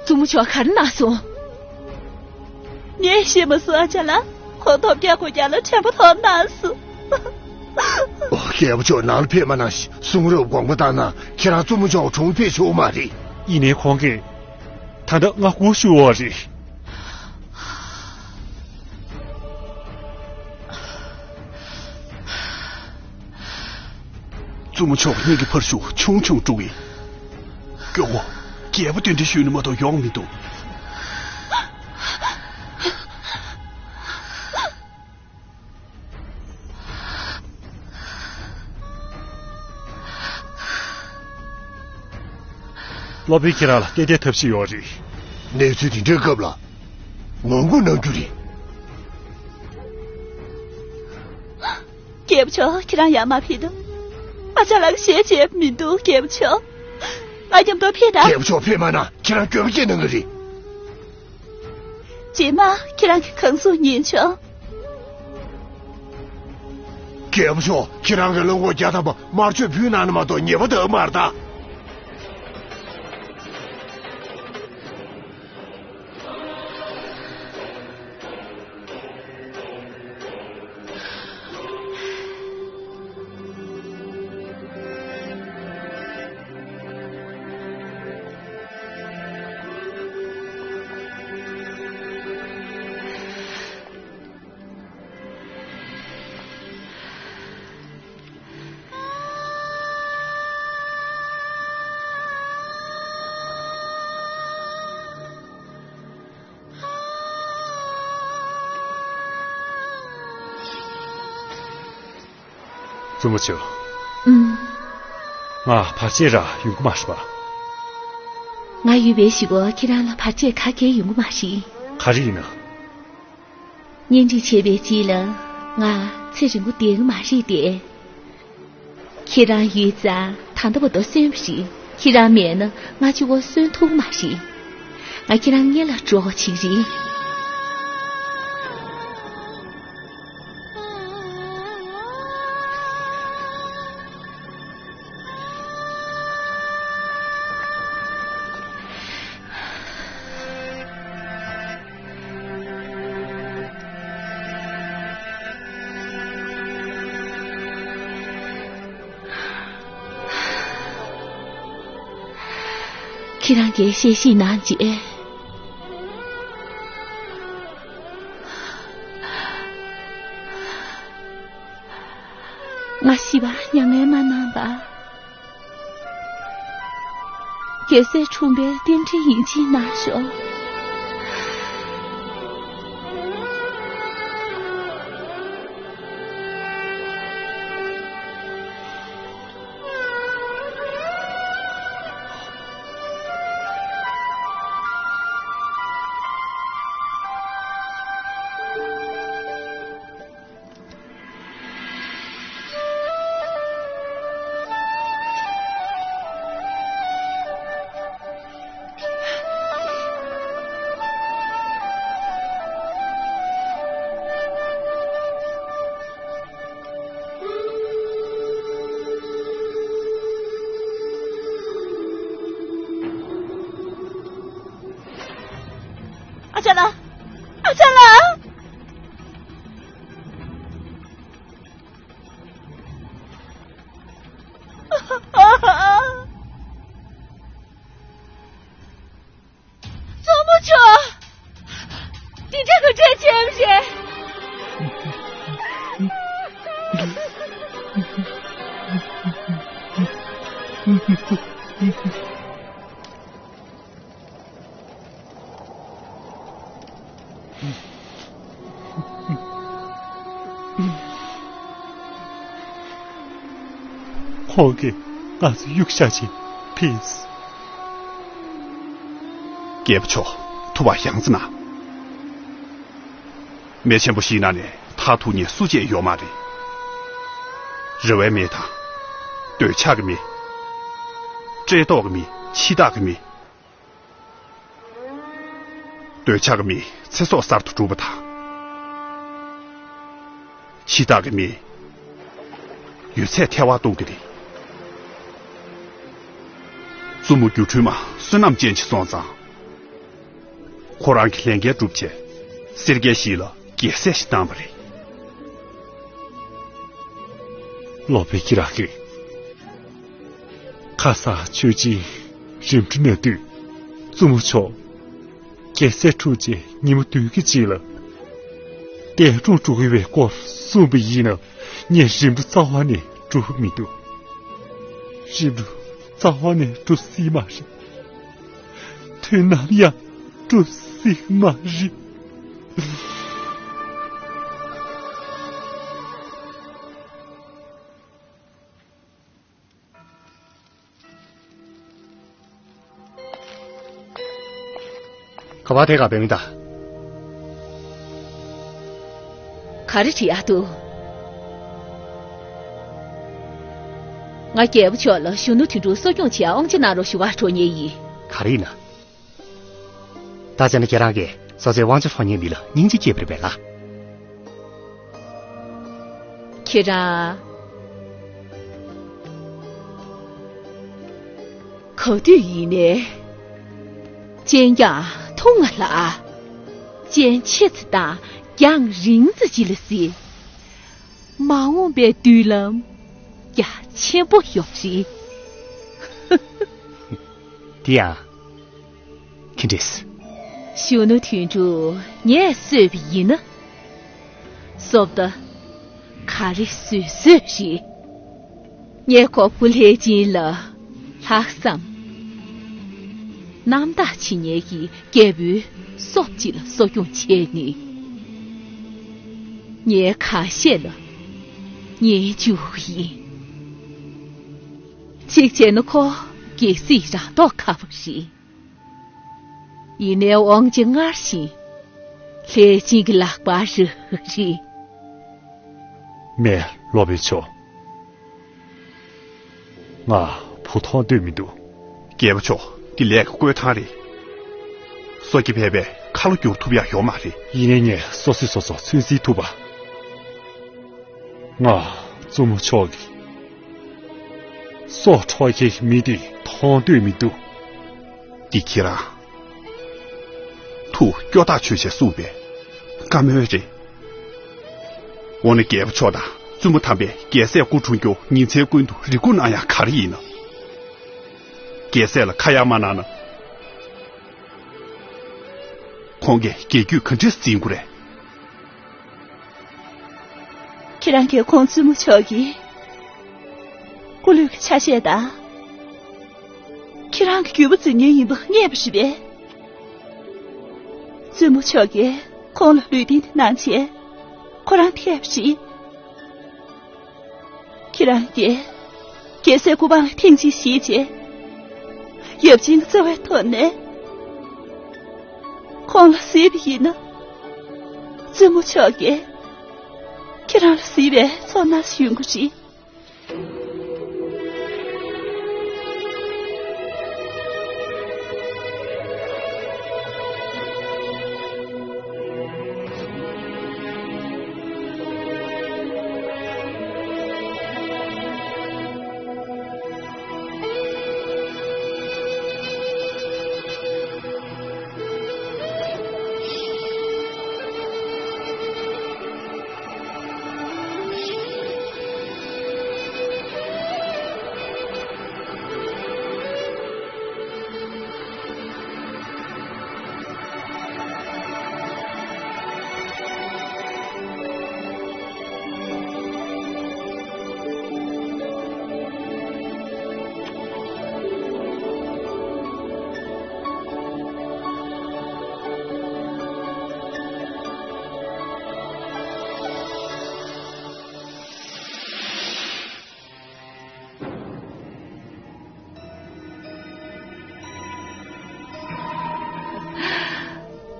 བཙུན་མོ་མཆོག་ག་རེ་གནང་སོང་། ངས་ཤེས་མ་སོང་ཨ་ཅག་ལགས། ཁོང་ཐོབ་རྒྱག་དགོས་རྒྱག་ལ་ཕྲན་བུ་ཐོབ་གནང་སོང་། ཨོ། རྒྱལ་པོ་མཆོག་ནང་ལ་ཕེབས་མ་གནང་ཞིག་གསུང་རབ་དགོངས་པ་ལྟར་ན་ཁྱེད་རང་བཙུན་མོ་མཆོག་གྲོངས་ཕེབས་ཆོག་མ་རེད། ཡིན་ནའི་ཁོང་གིས་ད་ལྟ་ང་སྐུ་ཞུ་བ་རེད། བཙུན་མོ་མཆོག་གཉིད་ཀྱི་ཕར་ཤུགས་ཆུང་ཆུང་དཀྲུགས་ཡིན། མགྱོགས་པོ། རྒྱལ་པོ་གདན་འདྲེན་ཞུས་ནས་མ་གཏོགས་ཡོང་མི་འདུག་སློབ་དཔོན་ཁྱེད་རང་ལ་ཏན་ཏན་ཐབས་ཤེས་ཡོད་རེད། གནས་ཚུལ་དེ་འདྲའི་སྐབས་ལ་ངང་སྒུག་གནང་རྒྱུ་རེད། རྒྱལ་པོ་མཆོག་ཁྱེད་རང་ཡར་མར་ཕེབས་དང་། ཨ་ཅག་ལགས་ཞལ་མཇལ་མི་འདུག་རྒྱལ་པོ་མཆོག་ང་མཉམ་དུ་ཕེབས་དང་། རྒྱལ་པོ་མཆོག་ཕེབས་མ་ན་ཁྱེད་རང་འགྱོད་པ་སྐྱེས་གནང་གི་རེད། རྗེས་མ་ཁྱེད་རང་གི་གང་གསུང་ཉན་ཆོག་རྒྱལ་པོ་མཆོག་ཁྱེད་རང་གི་བློན་པོ་བརྒྱ་ཐམ་པ་དམར་མཆོད་ཕུལ་གནང་ན་མ་གཏོགས་ཉེས་པ་འདུག་མ་རེད་ད། བཙུན་མོ་ཆོ། ཨུམ། ང་བར་ཆད་རག་ཡོང་གི་མ་རེད་པ། ང་ཡོད་པའི་གཞུག་གུ་ཁྱེད་རང་ལ་བར་ཆད་ག་གེ་ཡོང་གི་མ་རེད། ག་རེ་ཡིན་ན། གཉེན་སྒྲིག་བྱས་པའི་རྗེས་ལ་ང་ཚེ་རིང་པོ་བསྡད་ཀྱི་མ་རེད་དེ། ཁྱེད་རང་ཡོད་ཙང་ད་ལྟ་བར་དུ་གསོན་པ་རེད། ཁྱེད་རང་མེད་ན་ང་གཅིག་པོ་གསོན་ཐུབ་ཀྱི་མ་རེད། ང་ཁྱེད་རང་སྔོན་ལ་འགྲོ་དགོས་ཀྱི་རེད། ཁྱེད་རང་གིས་བཤད་ཤེས་གནང་རྗེས། ང་ཤི་བ་མྱ་ངན་མ་གནང་པ། རྒྱལ་སྲས་འཁྲུངས་པའི་རྟེན་འབྲེལ་ཡིན་ཕྱིར་གནང་ཤོག་ཨ་ཅག་ལགས། ཨ་ཅག་ལགས། བཙུན་མོ་མཆོག་འདི་འདྲ་ག་འདྲས་བྱས་པ་རེད། ཁོང་གིས་ང་ཚོ་གཡུག་བཞག་བྱས་ཕེབས། རྒྱལ་པོ་མཆོག་ཐུབ་པ་ཡང་རྩེ་གནང་། མེ་ཆེན་པོ་ཞིག་ནང་ནས་མཐར་ཐུག་ཉེན་སུ་གཅིག་ཡོད་མ་རེད། རེ་བའི་མེ་དང་། འདོད་ཆགས་ཀྱི་མེ། བཀྲེས་ལྟོགས་ཀྱི་མེ། འཆི་བདག་གི་མེ། འདོད་ཆགས་ཀྱི་མེས་ཚེ་སྲོག་གསར་དུ་གྲུབ་པ་དང་། འཆི་བདག་གི་མེས་ཡོད་ཚད་ཐལ་བར་གཏོང་གི་རེད། བཙུན་མོ་སྒྱུ་འཕྲུལ་མ་བསོད་ནམས་ཅན་ཞིག་སོང་ཙང་། ཁོ་རང་གི་ལས་འགན་བསྒྲུབ་ཆེད་སེར་སྐྱའི་གཞིས་ལ་རྒྱལ་སྲས་ཤིག་བཏང་བ་རེད། སློབ་དཔོན་ཁྱེད་རང་གིས། ཁ་སང་ཆོས་རྗེ་རིམ་གྲོ་གནང་དུས། བཙུན་མོ་མཆོག་རྒྱལ་སྲས་འཁྲུངས་རྗེས་ཉིན་མོ་བདུན་གྱི་རྗེས་ལ་འདས་གྲོངས་འགྲོ་གི་ཡོད་པའི་སྐོར་གསུངས་པ་ཡིན་ནའང་ངས་རིམ་གྲོ་རྩ་བ་ནས་འགྲོ་གི་མི་འདུག་ཞིབ་ཏུ་རྩ་བ་ནས་འགྲོ་སྲིད་མ་རེད། དུས་ནམ་ཡང་འགྲོ་སྲིད་མ་རེད། ག་པར་དེ་ག་བེ་མི་ད། ག་རེ་བྲིས་ཡག་འདུག་ང་རྒྱལ་པོ་མཆོག་ལ་གཞོན་ནུ་དོན་གྲུབ་གསོ་སྐྱོང་བྱེད་ཡག་དབང་ཆ་གནང་རོགས་ཞུ་བར་འགྲོ་མཁན་ཡིན། ག་རེ་ཡིན་ན། ད་བྱས་ན་ཁྱེད་རང་གིས་སོ་སོའི་དབང་ཆ་འཕྲོག་མཁན་མི་ལ་སྙིང་རྗེ་སྐྱེས་པ་རེད་པས་ལགས། ཁྱེད་རང་ག་དུས་ཡིན་ནའི་སྤྱན་རྒྱང་ཐུང་ང་ལ། སྤྱན་ཆེ་ཙམ་དང་རྒྱང་རིང་ཙམ་ཅིག་ལ་གཟིགས། མ་འོངས་པའི་མདུན་ལམ་རྒྱ་ཆེན་པོ་ཡོད་རེད། དེ་ཡང་། ཁྱི་འདྲེས། གཞོན་ནུ་དོན་གྲུབ་ངས་གསོས་པ་ཡིན་ན། སོབ་ད་ག་རེ་བཟོས་བཟོས་རེད། ངས་ཁོ་བུ་ལྷས་སྦྱིན་ལ་ལྷག་བསམ་རྣམ་དག་བྱེད་མཁན་གྱི་རྒྱལ་པོའི་སོབ་ཅིག་ལ་གསོ་སྐྱོང་བྱས་ནས། ངས་གང་བཤད་ལ་ཉན་འཇུག་གི་ཡིན། གཅིག་བྱས་ན་ཁོ་གལ་སྲིད་རང་མདོག་ཁ་པོ་རེད། ཡིན་ནའི་དབང་ཆ་སྔར་བཞིན་ལྷས་སྦྱིན་གྱི་ལག་པར་རག་རེད། མེས་སློབ་དཔོན་མཆོག་ང་བུ་མཐོང་འདོད་མི་འདུག་རྒྱལ་པོ་མཆོག་འདི་ལས་ཀ་བསྐོས་ཐང་རེད། སོ་སྐྱེ་ཕལ་པས་ཁ་ལོ་བསྒྱུར་ཐུབ་ཡག་ཡོད་མ་རེད། ཡིན་ནའི་ངས་སོ་སོས་སོ་སོ་ཚོད་འཛིན་ཐུབ་པ། ང་བཙུན་མོ་མཆོག་གི་སྲོག་འཕྲོག་མཁན་མི་དེ་མཐོང་འདོད་མི་འདུག་འདི་ཁྱེད་རང་ཐུགས་སྐྱོ་ཐག་ཆོད་བྱས་གསུངས་པའི་བཀའ་མོལ་རེད། འོ་ན་རྒྱལ་པོ་མཆོག་དང་བཙུན་མོ་དམ་པས་རྒྱལ་སྲས་སྐུ་འཁྲུངས་རྒྱུ་ཉིན་མཚན་ཀུན་ཏུ་རེ་སྐུལ་གནང་ཡག་ག་རེ་ཡིན་ནམ། རྒྱལ་སྲས་ལ་ཁ་ཡ་མ་གནང་ན། ཁོང་གིས་རྒྱལ་རྒྱུད་ག་འདྲས་འཛིན་དགོས་རེད། ཁྱེད་རང་གིས་ཁོང་བཙུན་མོ་མཆོག་གི་སྐུ་ལུས་ཀྱི་ཆ་ཤས་དང་། ཁྱེད་རང་གི་རྒྱུད་པ་འཛིན་མཁན་ཡིན་པ་རྙེད་པ་རེད་པས། བཙུན་མོ་མཆོག་གིས་ཁོང་ལ་ལུས་རྟེན་དེ་གནང་བྱས་ཁོ་རང་ཐེབས་རེད། ཁྱེད་རང་གིས་རྒྱལ་སྲས་སྐུ་པང་ལ་ཐེངས་གཅིག་གཞིས་བྱས། ཡབ་ཆེན་གྱི་བརྩེ་བའི་ཐོག་ནས་ཁོང་ལ་གཟིགས་པ་ཡིན་ན། བཙུན་མོ་མཆོག་གིས་ཁྱེད་རང་ལ་གཟིགས་པའི་ཚོར་སྣང་ཞིག་ཡོང་གི་རེད།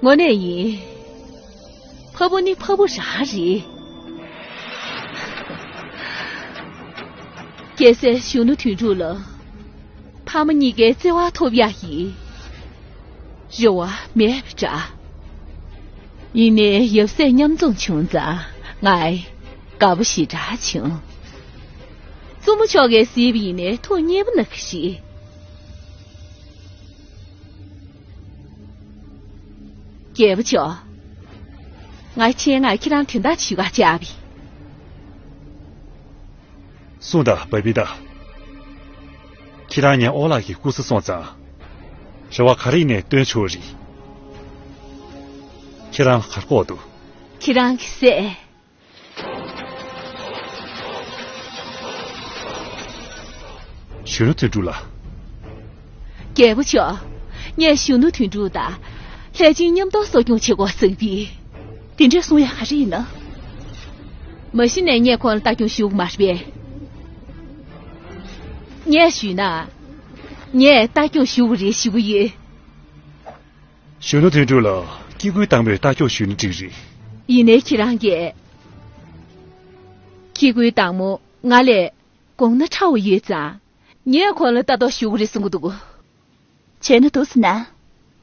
དངོས་གནས་ཡིན། ཕ་བུ་ནི་ཕ་བུ་རང་རེད། རྒྱལ་སྲས་གཞོན་ནུ་དོན་གྲུབ་ལ་ཕ་མ་གཉིས་ཀའི་བརྩེ་བ་ཐོབ་ཡག་གི་རེ་བ་མེད་པ་འདྲ། ཡིན་ནའི་ཡབ་སྲས་མཉམ་འཛོམས་བྱུང་ཙང་ང་དགའ་པོ་ཞེ་དྲག་བྱུང་། བཙུན་མོ་མཆོག་གིས་གཟིགས་པ་ཡིན་ནའི་ཐུགས་མཉེས་པོ་ན་གི་རེད། རྒྱལ་པོ་མཆོག་ང་ཆེད་མངགས་ཁྱེད་རང་དོན་དག་ཞུ་ག་བཅར་བ་ཡིན། གསུངས་དང་བབ་པའི་ད། ཁྱེད་རང་ངའི་ཨོ་ལགས་ཀྱི་སྐུ་ས་སོང་ཙང་། རེ་བ་ག་རེ་ཡིན་ནའི་བཏོན་ཆོག་རེད། ཁྱེད་རང་གར་ལྐོག་འདུག་ཁྱེད་རང་གི་སྲས། གཞོན་ནུ་དོན་གྲུབ་ལགས། རྒྱལ་པོ་མཆོག་ངས་གཞོན་ནུ་དོན་གྲུབ་དང་ལྷས་བྱིན་མཉམ་དུ་གསོ་སྐྱོང་བྱེད་དགོས་ཟེར་བས། དེ་འདྲས་གསུང་ཡ་ག་རེ་ཡིན་ན། མ་གཞི་ནས་ངས་ཁོང་ལ་ལྟ་སྐྱོང་ཞུ་གི་མ་རེད་པས། ངས་ཞུས་ན། ངས་ལྟ་སྐྱོང་ཞུ་གི་རེད་ཞུ་གི་ཡོད། གཞོན་ནུ་དོན་གྲུབ་ལ་སྐྱེ་དགུའི་བདག་མོས་ལྟ་སྐྱོང་ཞུས་ན་འགྲིག་རེད། ཡིན་ནའི་ཁྱེད་རང་གིས། སྐྱེ་དགུའི་བདག་མོ་ང་ལས་གོང་ན་ཕྲ་བ་ཡོད་ཙང་། ངས་ཁོང་ལ་ལྟ་རྟོག་ཞུ་གི་རེད་གསུང་གི་འདུག་བྱས་ན་འདུག་ཟེར་ན།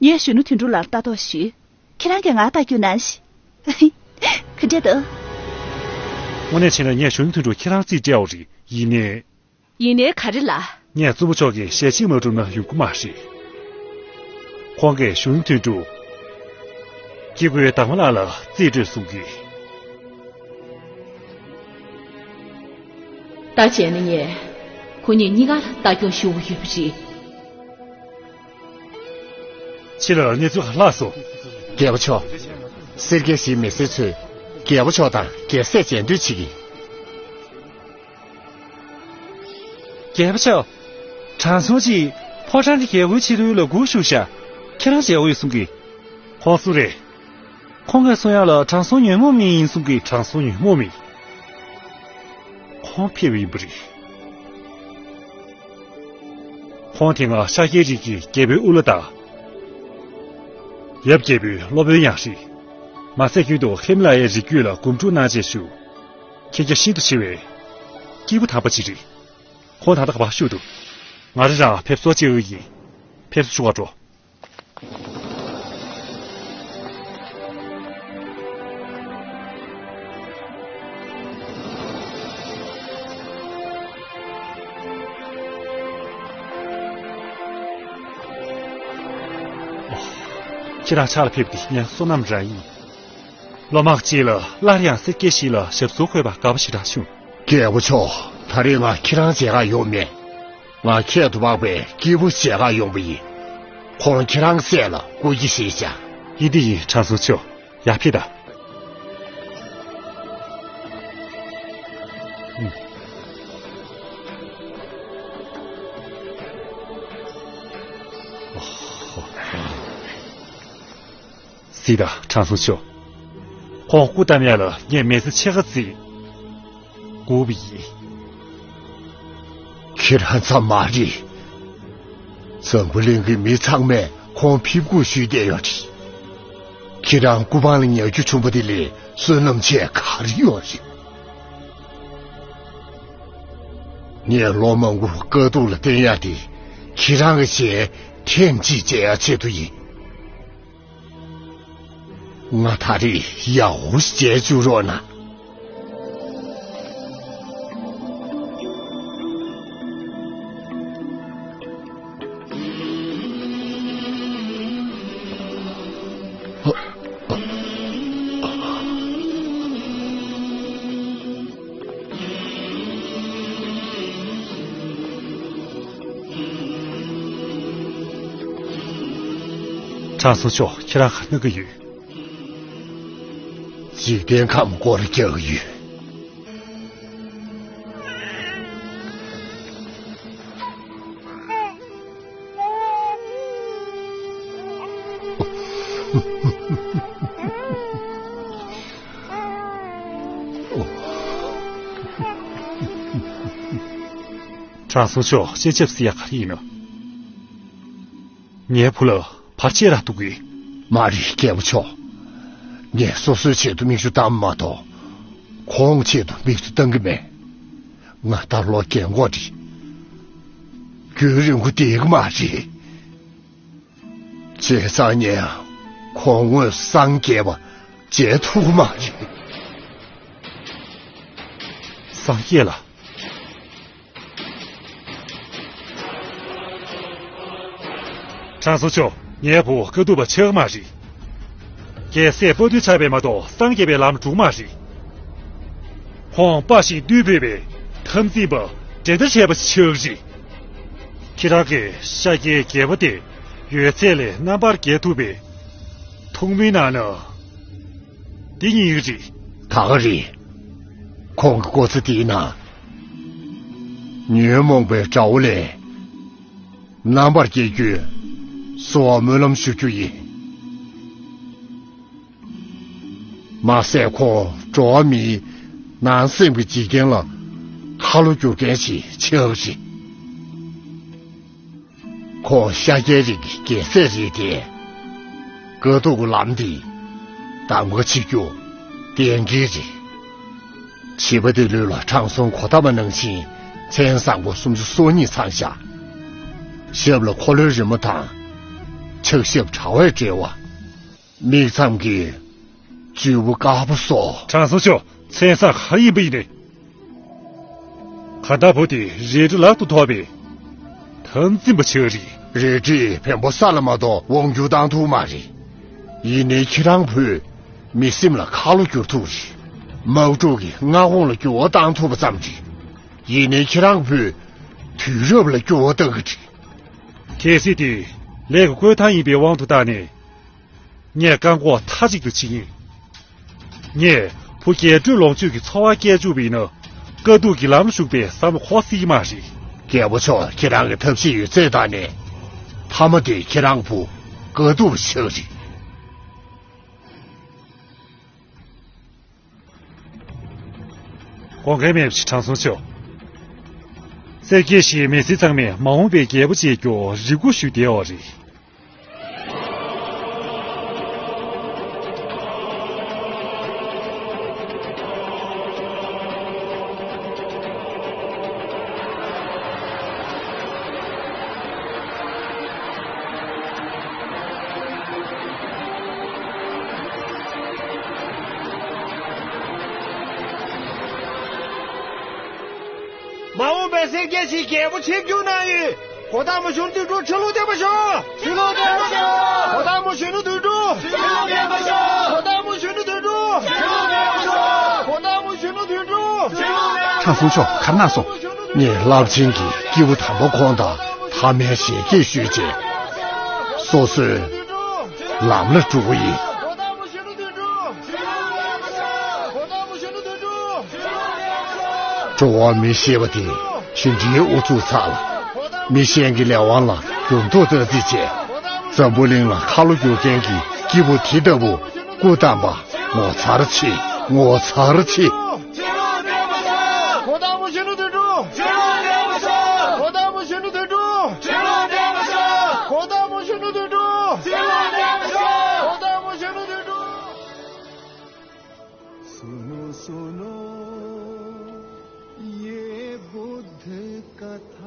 ངས་གཞོན་ནུ་དོན་གྲུབ་ལགས་ལ་ལྟ་རྟོག་ཞུས། ཁྱེད་རང་གིས་ང་ལྟ་རྒྱུ་ནང་བཞིན། ག་འདྲ་འདུག་དངོས་གནས་བྱས་ན་ངས་གཞོན་ནུ་དོན་གྲུབ་ཁྱེད་རང་རྩིས་སྤྲད་ཡོད་རེད། ཡིན་ནའི། ཡིན་ནའི་ག་རེ་ལ། ངས་བཙུན་མོ་མཆོག་གི་ཞལ་ཆེམས་མ་བསྒྲུབས་ན་ཡོང་གི་མ་རེད། ཁོང་གིས་གཞོན་ནུ་དོན་གྲུབ། སྐྱེ་དགུའི་བདག་མོ་ལགས་ལ་རྩིས་སྤྲོད་གསུང་གི། ད་བྱས་ན་ངས་ཁོ་གཉིས་གཉིས་ཀ་ལ་ལྟ་སྐྱོང་ཞུ་དགོས་ཡོད་པ་རེད། ཕྱི་ལ་གནས་ཚུལ་ག་ལྷག་སོང་། རྒྱལ་པོ་མཆོག་སེར་སྐྱའི་གཞིས་མི་སེར་ཚོས་རྒྱལ་པོ་མཆོག་དང་རྒྱལ་སྲས་མཇལ་འདོད་བྱེད་ཀྱི། རྒྱལ་པོ་མཆོག་དྲང་སྲོང་གིས་ཕོ་བྲང་གི་རྒྱལ་སྒོའི་ཕྱི་རོལ་ལ་སྒུག་བཞུགས་ཤག་ཁྱེད་རང་མཇལ་འོས་གསུང་གི། ཁོང་སུ་རེད། ཁོང་གིས་གསུང་ཡག་ལ་དྲང་སྲོང་ཉོན་མོངས་མེད་ཡིན་གསུང་གི། དྲང་སྲོང་ཉོན་མོངས་མེད། ཁོང་ཕེབས་ཡིན་པ་རེད། ཁོང་དེ་སྔ་ཤཱཀྱའི་རིགས་ཀྱི་རྒྱལ་པོའི་དབུ་བླ་དང་། ཡབ་རྒྱལ་པོའི་སློབ་དཔོན་ཡང་རེད། མ་ཚད་རྒྱུན་དུ་ཧི་མ་ལ་ཡའི་རི་རྒྱུད་ལ་སྒོམ་སྒྲུབ་གནང་བྱས་བཞུགས། མཁྱེན་རྒྱ་ཤིན་ཏུ་ཆེ་བའི་སྐྱེས་བུ་དམ་པ་ཅིག་རེད། ཁོང་ད་ལྟ་ག་པར་བཞུགས་འདུག་ང་རང་རང་ཕེབས་བསུ་བྱེད་འོས་ཡིན། ཕེབས་བསུ་ཞུ་བར་འགྲོ། ཁྱེད་རང་ཕྱག་ལ་ཕེབས་ཏེ་ངའི་བསོད་ནམས་རང་ཡིན། ལོ་མང་ཅིག་ལ་སླར་ཡང་སེར་སྐྱའི་གཞིས་ལ་ཞབས་སོར་འཁོད་པར་དགའ་པོ་ཞེ་དྲག་བྱུང་། རྒྱལ་པོ་མཆོག་ད་རེས་ང་ཁྱེད་རང་མཇལ་ཁར་ཡོང་མེད། ང་ཁྱད་དུ་འཕགས་པའི་སྐྱེས་བུ་མཇལ་ཁར་ཡོང་པ་ཡིན། ཁོང་ཁྱེད་རང་སྲས་ལ་སྐུ་སྐྱེ་ཞེས་བྱ། ཡིན་དེ་ཡིན། དྲང་སྲོང་མཆོག་ཡར་ཕེབས་དང་། གཟིགས་དང་། དྲང་སྲོང་མཆོག་ཁོང་སྐུ་བལྟམས་ཡག་ལ་ངས་མི་ཚེ་ཕྱེད་ཀ་ཙམ་སྒུག་པ་ཡིན། ཁྱེད་རང་ཙམ་མ་རེད། འཛམ་བུ་གླིང་གི་མི་ཚང་མས་ཁོང་ཕེབས་སྒུག་ཞུས་བསྡད་ཡོད་རེད། ཁྱེད་རང་སྐུ་པང་ལ་ཉལ་རྒྱུ་བྱུང་བ་དེ་ལས་བསོད་ནམས་ཆེ་ག་རེ་ཡོད་རེད། ངས་ལོ་མང་པོ་དཀའ་སྡུག་ལ་བརྟེན་ཡག་དེ་ཁྱེད་རང་གི་ཞལ་ཐེངས་གཅིག་མཇལ་ཡག་ཆེད་དུ་ཡིན། ང་ད་རེས་ཡག་པོ་ཞིག་མཇལ་བཅུག་རོགས་གནང་། དྲང་སྲོང་མཆོག་ཁྱེད་རང་ག་རེ་གནང་གི་ཡོད། འཇིག་རྟེན་ཁམས་སྐོར་རྒྱག་གི་ཡོད། དྲང་སྲོང་མཆོག་སྤྱན་ཆབ་ཟེར་ཡག་ག་རེ་ཡིན་ནམ། ངའི་བུ་ལ་བར་ཆད་རག་འདུག་གས། མ་རེད་རྒྱལ་པོ་མཆོག་ངས་སོ་སོའི་ཆེད་དུ་མིག་ཆུ་བཏང་མ་གཏོགས། ཁོང་ཆེད་དུ་མིག་ཆུ་བཏང་གི་མེད། ང་ད་ལོ་རྒན་གོག་རེད། རྒྱུན་རིང་པོ་བསྡད་ཀྱི་མ་རེད། བྱས་ཙང་ངས་ཡང་ཁོང་དངོས་སུ་སངས་རྒྱས་པ་མཇལ་ཐུབ་ཀྱི་མ་རེད། སངས་རྒྱས་ལ། དྲང་སྲོང་མཆོག་ངའི་བུ་དཀའ་ཐུབ་པ་ཆགས་མ་རེད། རྒྱལ་སྲས་དཔའ་བརྟུལ་ཆགས་པས་མ་གཏོགས་སངས་རྒྱས་པའི་ལམ་འགྲོ་མ་རེད། ཁོང་དཔའ་ཞིང་རྟུལ་ཕོད་པའི་འཐབ་འཛིང་པ་འགྲན་ཟླ་བྲལ་བ་ཞིག་ཆགས་རེད། ཁྱེད་རང་གིས་ཤཱཀྱའི་རྒྱལ་པོ་དེ་ཡོད་ཚད་ལས་རྣམ་པར་རྒྱལ་ཐུབ་པའི་ཐུགས་སྨོན་གནང་ན། འདི་ཉིད་རེད། ད་ག་རེད། ཁོང་གི་སྐུ་ཚེ་འདིའི་ནང་། ཉོན་མོངས་པའི་དགྲ་བོ་ལས་ རྣམ་པར་རྒྱལ་རྒྱུའི་གསོལ་བ་སྨོན་ལམ་ཞུ་རྒྱུ་ཡིན། མ་ཟད་ཁོ་འགྲོ་བ་མིའི་ནང་སེམས་ཀྱི་འཇིག་རྟེན་ལ་ཁ་ལོ་བསྒྱུར་མཁན་ཞིག་ཆགས་པ་རེད། ཁོ་ཤཱཀྱའི་རིགས་ཀྱི་རྒྱལ་སྲས་རེད་དེ། དཀའ་སྡུག་གི་ལམ་འདི་གདམ་ག་བྱེད་རྒྱུ་གཏན་འཁེལ་རེད། བྱིས་པ་དེ་ལུས་ལ་དྲང་སྲོང་གོ་ཏ་མ་ནང་བཞིན་མཚན་བཟང་པོ་སུམ་ཅུ་སོ་གཉིས་ཚང་ཤག་ཞབས་ལ་འཁོར་ལོའི་རི་མོ་དང་། ཕྱག་ཞབས་དྲ་བས་སྦྲེལ་བ། མིག་མཚམས་ཀྱི་མཛུབ་བུ་དཀར་པོ་སོགས། དྲང་སྲོང་མཆོག་མཚན་བཟང་ག་རེ་ཡིན་པ་ཡིན་ནའི། གར་དར་བུ་དེ་རལ་གྲི་ལག་ཏུ་ཐོགས་པའི་དམ་འཛིན་པ་ཆགས་རེད། རལ་གྲིས་བེམ་པོ་ས་ལ་མ་གཏོགས་དབང་བསྒྱུར་བཏང་ཐུབ་མ་རེད། ཡིན་ནའི་ཁྱེད་རང་བུས་མི་སེམས་ལ་ཁ་ལོ་བསྒྱུར་ཐུབ་རེད། དམག་འཁྲུག་གི་མངའ་ཁོངས་ལ་འགྱུར་བ་བཏང་ཐུབ་པ་ཙམ་རེད། ཡིན་ནའི་ཁྱེད་རང་བུས་དུས་རབས་ལ་འགྱུར་བ་བཏང་གི་རེད། གལ་སྲིད་དེ་ལས་ཀྱི་བསྐོས་ཐང་ཡིན་པའི་དབང་དུ་བཏང་ནས། ངས་བཀག་འགོག་མཐའ་གཅིག་ཏུ་བྱེད་ཀྱིན། ངས་བུ་རྒྱས་སྤྲོས་ལོངས་སྤྱོད་ཀྱི་འཚོ་བ་སྐྱེལ་བཅུག་པ་ཡིན་ན། དཀའ་སྡུག་གི་ལམ་ལ་ཞུགས་པའི་བསམ་བློ་འཁོར་སྲིད་ཀྱི་མ་རེད། རྒྱལ་པོ་མཆོག་ཁྱེད་རང་གི་ཐབས་ཤེས་ཡོད་ཚད་བཏང་ནས། མཐའ་མ་དེ་ཁྱེད་རང་བུ་དཀའ་སྡུག་པ་ཆགས་རེད། དགོངས་འགལ་མེད་པ་ཞིག་དྲང་སྲོང་མཆོག་གསེར་གྱི་ཞིག་མི་སེར་ཚང་མས་མ་འོངས་པའི་རྒྱལ་པོ་བྱེད་རྒྱུ་རེ་སྒུག་ཞུ་བསྡད་ཡོད་རེད། མ་འོངས་པའི་སེར་སྐྱ་ཞིག་རྒྱལ་པོ་ཆིབས་བསྒྱུར་གནང་ཡོད། གོ་ཐག་མོ་གཞོན་ནུ་དོན་གྲུབ་ཁྲི་ལོ་བརྟན་པ་ཤོག་ཁྲི་ལོ་བརྟན་པ་ཤོག་གོ་ཐག་མོ་གཞོན་ནུ་དོན་གྲུབ། ཁྲི་ལོ་བརྟན་པ་ཤོག་གོ་ཐག་མོ་གཞོན་ནུ་དོན་གྲུབ། ཁྲི་ལོ་བརྟན་པ་ཤོག་གོ་ཐག་མོ་གཞོན་ནུ་དོན་གྲུབ། ཁྲི་ལོ་བརྟན་པ་ཤོག་གོ་ཐག་མོ་གཞོན་ནུ་དོན་གྲུབ། ཁྲི་ལོ་བརྟན་པ་ཤོག་ངས་རླབས་ཆེན་གྱི་སྐྱེས་བུ་དམ་པ་ཁོང་དང་ཐ་མའི་ཞལ་གྱིས་ཞུས་རྗེས། སོ་སོའི་ལམ་ལ་འགྲོ་གི་ཡིན། གོ་ཐག་མོ་གཞོན་ནུ་དོན་གྲུབ། གོ་ཐག་མོ་གཞོན་ནུ་དོན་གྲུབ། འགྲོ་བ་མི་ཞེས་པ་དེ་ཇི་འདྲའི་ཨུ་ཚུགས་ཚ་ལ། མི་གཞན་གྱི་ལས་དབང་ལ་འགྱུར་ལྡོག་བཏང་རྩིས་བྱས། འཛམ་བུ་གླིང་ལ་ཁ་ལོ་བསྒྱུར་མཁན་གྱི་སྐྱེས་བུ་དེ་ལྟ་བུ་སྐུ་བལྟམས་པ་ངོ་མཚར་ཆེ། ངོ་མཚར་ཆེ། གོ་ཐག་མོ་གཞོན་ནུ་དོན་གྲུབ། གོ་ཐག་མོ་གཞོན་ནུ་དོན་གྲུབ། གོ་ཐག་མོ་གཞོན་ནུ་དོན་གྲུབ། གོ་ཐག་མོ་གཞོན་ནུ་དོན་གྲུབ། གོ་ཐག་མོ་གཞོན་ནུ་དོན་གྲུབ། सुनो सुनो ये बुद्ध कथा।